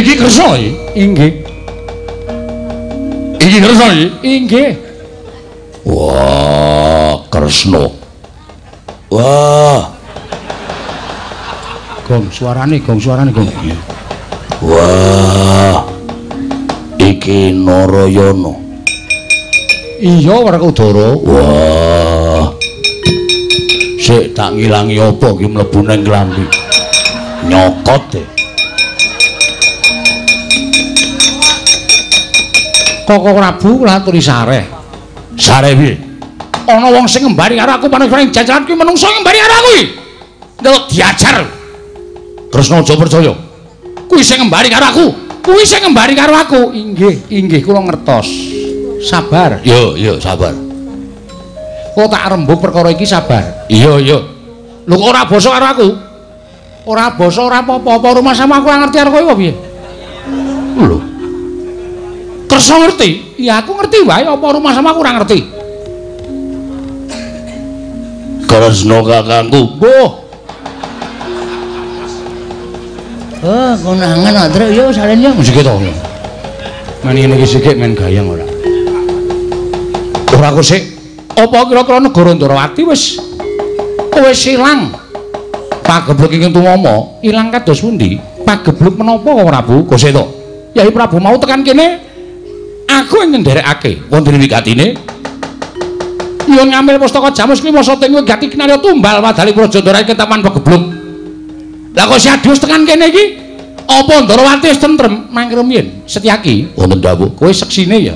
Iki kersa iki? Inggih. Iki kersa iki? Inggih. Wah, Kresna. Wah. Gong suarane, gong suarane, gong. Wah. Iki Narayana. Iya, Werkudara. Wah. Sik tak ngilangi apa iki mlebu ning klambi. Nyokot e. Koko Prabu kula aturi sareh. Sareh piye? Ana wong sing ngembari karo aku panuwun jajaran kuwi menungso ngembari karo aku iki. Ndelok diajar. Kresna aja percaya. Kuwi sing ngembari karo aku. Kuwi sing ngembari karo aku. Inggih, inggih kula ngertos. Sabar. Yo, yo, sabar. Kok tak rembug perkara iki sabar. Iya, iya. Lho kok ora basa karo aku? Ora basa ora apa-apa, apa rumah sama aku ora ngerti karo kowe apa piye? Lho. Kersa ngerti? Ya aku ngerti wae, apa rumah sama aku ora ngerti. Kresna kakangku. Mbuh. Oh, konangan Truk yo salin yo sik to. Men ngene iki sik men gayeng ora. Ora kok sik. Apa kira-kira negara Ndrawati wis ilang? Pagebluk ingkang tumama ilang kados pundi? Pagebluk menapa kok Prabu? Kok sik to. Yai Prabu mau tekan kene aku ingin nderekake wonten wigatine nyuwun ngambil pustaka Jamus kuwi masa teng wigati kinarya tumbal wadali Praja Ndrawati ketaman pagebluk. Lah kok si Adius tekan kene iki apa Ndrawati wis tentrem mangke rumiyin Setyaki wonten dawuh kowe seksine ya.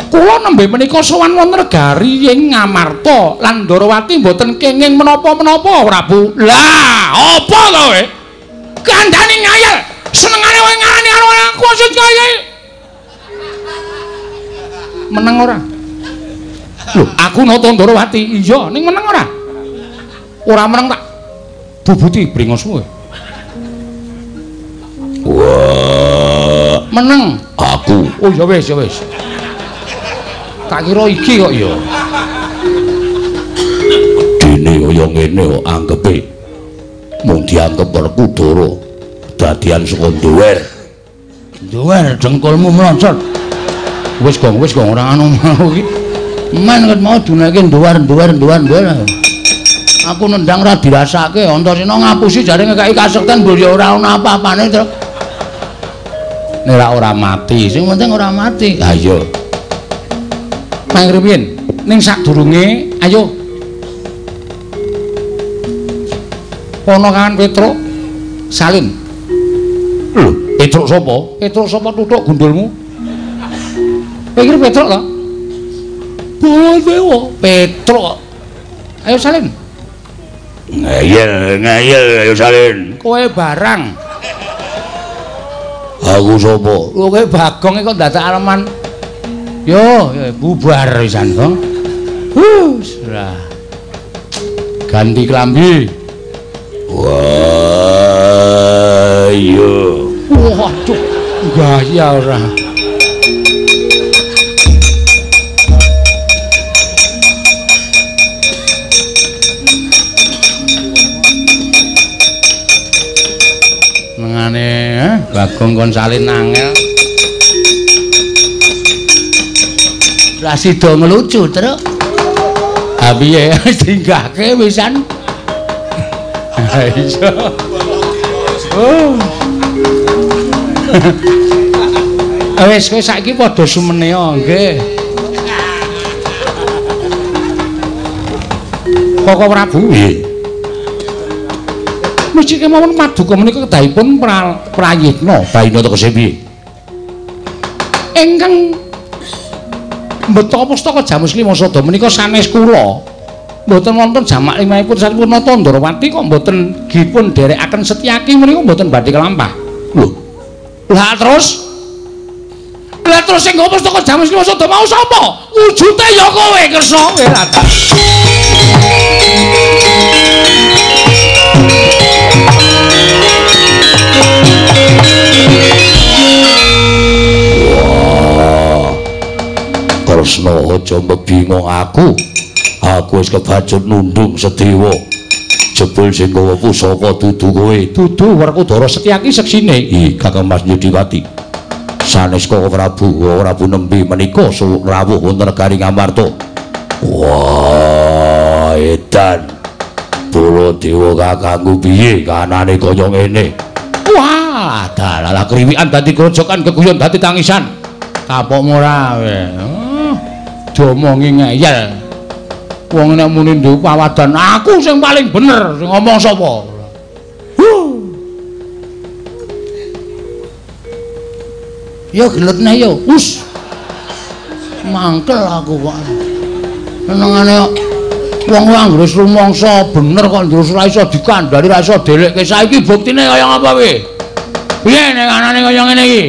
Kula nembe menika sowan wonten negari ing Ngamarta lan Ndrawati mboten kenging menapa-menapa Prabu. Lah apa to kowe? Kandhane ngayal senengane kowe ngarani karo aku sing kaya meneng ora? Lho, aku nata Ndrawati. Iya, ning meneng ora? Ora meneng tak bubuti bringos kowe. Wah, meneng aku. Oh ya wis, ya wis. Tak kira iki kok ya. Dene kaya ngene kok anggepe mung dianggep Werkudara dadian saka nduwer. Nduwer dengkulmu mlocot. Wis gong ora anu mau iki. Men ket mau duneke nduwer. Aku nendang ora dirasake, Antasena ngapusi jare ngekeki kasekten mbul ya ora ana apa-apane, Truk. Nek ora mati, sing penting ora mati. Ha iya. Mang rumiyin, ning sadurunge ayo. Ponokan Petruk salin. Lho, Petruk sapa? Petruk sapa tutuk gundulmu? Pikir Petruk to? Baladewa, Petruk. Ayo salin. Ngeyel, ngeyel ayo salin. Kowe barang. Aku sapa? Lho kowe Bagong kok dadak aleman. Yo, yo bubar pisan, Gong. Surah. Ganti klambi. Wah, iya. Waduh, gaya ora. Mengane, Bagong kon salin angel. Ora sida ngelucu, Truk. Ha piye dinggahke wisan. Ha iya. Oh. Wis kowe saiki padha sumene nggih. Koko Prabu nggih. Mesti kemawon paduka menika kedahipun prayitna. Prayitna tegese piye? Ingkang mbeta pustaka Jamus Lima Sada menika sanes kula. Mboten wonten jamak limahipun Satpurna Tandrawati kok mboten dipun dherekaken Setyaki menika mboten badhe kelampah. Lho. Lah terus? Lah terus sing nggo pustaka Jamus Lima Sada mau sapa? Wujute ya kowe Kresna kowe ra. Wah. Kresna aja mbingung aku. Aku wis kebacut nundung Sedewa. Jebul sing gawa pusaka dudu kowe. Dudu Werkudara Setyaki seksine. Ih, Kakang Mas Yudhiwati. Sanes Koko Prabu, Prabu nembe menika rawuh wonten negari Ngamarta. Wah, edan. Baladewa kakangku piye kanane kaya ngene? Wah, dalah kriwikan dadi grojokan keguyon dadi tangisan. Kapokmu ora kowe. Diomongi ngeyel. Wong nek muni duwe pawadan, aku sing paling bener, sing ngomong sapa? Yo gelut neh yo. Us. Mangkel aku kok. Senengane wong anggere wis rumangsa bener kok terus ora iso dikandhani, ora iso dhelekke. Saiki buktine kaya ngapa kowe? Piye nek anane kaya ngene iki?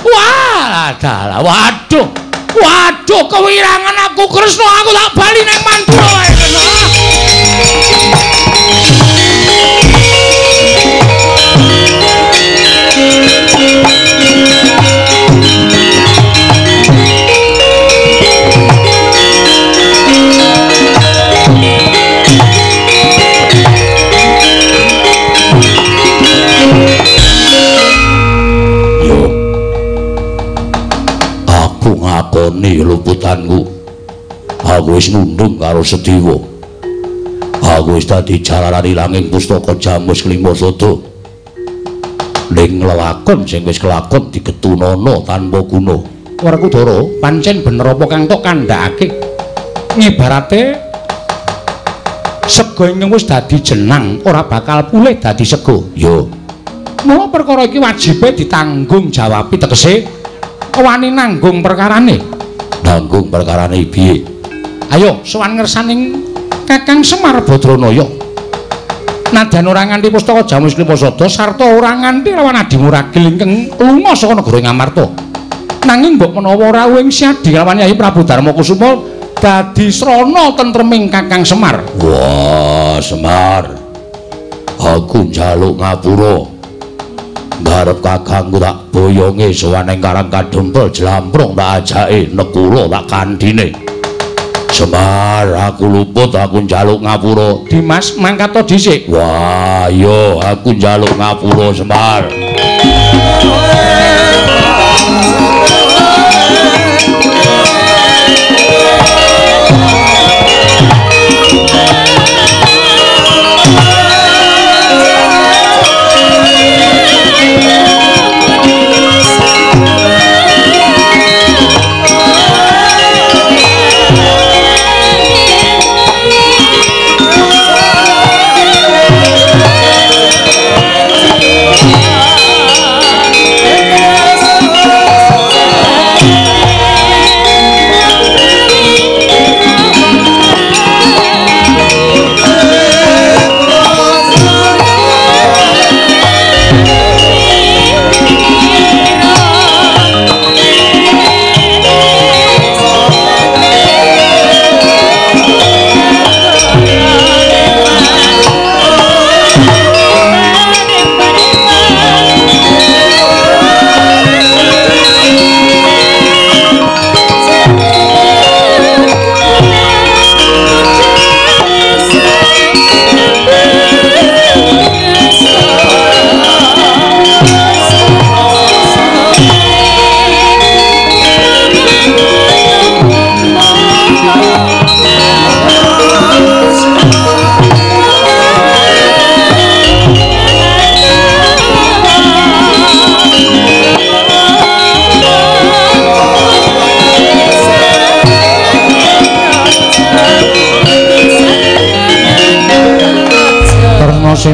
Wah, dalah waduh. Waduh, kewirangan aku Kresna, aku tak bali nang Mandura wae Kresna. Ngakoni luputanku. Aku wis nundung karo Sedewa. Aku wis dadi jalaran ilanging pustaka Jamus Lima Sada. Ning lelakon sing wis kelakon digetunana tanpa guna. Werkudara, pancen bener apa kang tok kandhakake? Ngibarate sega ingkang wis dadi jenang ora bakal pulih dadi sega. Yo. Mula perkara iki wajibe ditanggung jawabi, tegese wani nanggung perkarane. Nanggung perkarane piye? Ayo sowan ngersaning Kakang Semar Badranaya. Nadyan ora nganti pustaka Jamus Lima Sada sarta ora nganti lawan Adimuragil ingkang lunga saka negara Ngamarta. Nanging mbok menawa rawuhing Siadi lawan Yayi Prabu Darma Kusuma dadi srana tentreming Kakang Semar. Wah, Semar. Aku njaluk ngapura. Ngarep kakangku tak boyonge sowan ing Karang Kadempel jlamprong tak ajake nekula tak kandhine. Semar, aku luput, aku njaluk ngapura. Dimas, mangkat to dhisik. Wah, yo aku njaluk ngapura, Semar.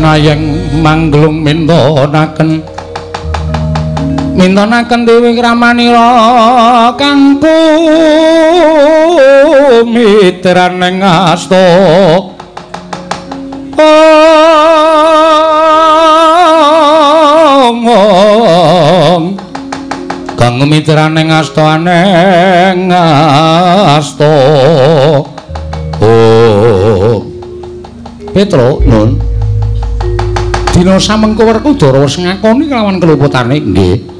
Ayeng mangglung mintonaken mintonaken dewi kramanira kang kumitran asta. Kang kumitran asta aneng asta. Oh Petro nun dina samengko Werkudara wis ngakoni kelawan keluputane nggih.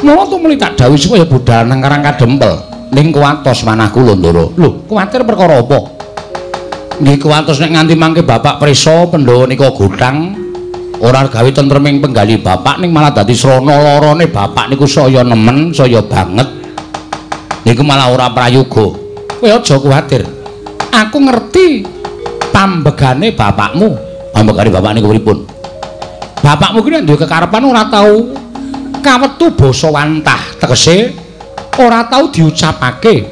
Mula tumuli tak dawuhi supaya budal nang Karang Kadempel ning kuwatos manah kula Ndara. Lho, kuwatir perkara apa? Nggih kuwatos nek nganti mangke bapak prisa Pandhawa nika gothang ora gawe tentreming penggali bapak ning malah dadi srana larane bapak niku saya nemen, saya banget. Niku malah ora prayoga. Kowe aja kuwatir. Aku ngerti pambegane bapakmu. Pambegane bapak niku pripun? Bapakmu kuwi nek duwe kekarepan ora tau kawetu basa wantah, tegese ora tau diucapake.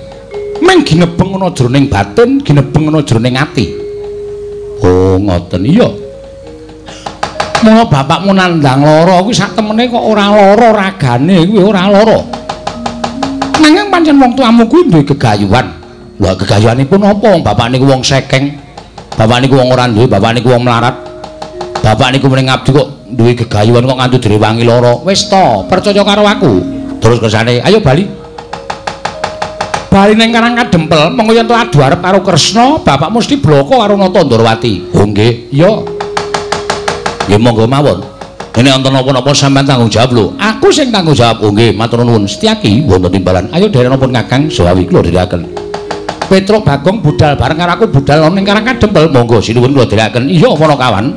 Mung ginebeng ana jroning batin, ginebeng ana jroning ati. Oh, ngoten iya. Mula bapakmu nandhang lara kuwi sak temene kok ora lara ragane kuwi ora lara. Nanging pancen wong tuamu kuwi duwe gegayuhan. Lha gegayuhanipun apa wong bapak niku wong sekeng? Bapak niku wong ora duwe, bapak niku wong melarat. Bapak niku mrene ngabdi kok duwe gegayuhan kok nganti direwangi lara. Wis to, percaya karo aku. Terus kersane, ayo bali. Bali ning Karang Kadempel, mengko yen to adu arep karo Kresna, bapak mesti bloko karo Nata Ndorowati. Oh nggih, iya. Nggih monggo mawon. Nek wonten napa-napa sampean tanggung jawab lho. Aku sing tanggung jawab. Oh nggih, matur nuwun. Setyaki wonten timbalan. Ayo derek napa Kakang Sawawi kula dherekaken. Petruk Bagong budal bareng karo aku budal ning Karang Kadempel. Monggo sinuwun kula dherekaken. Iya para kawan.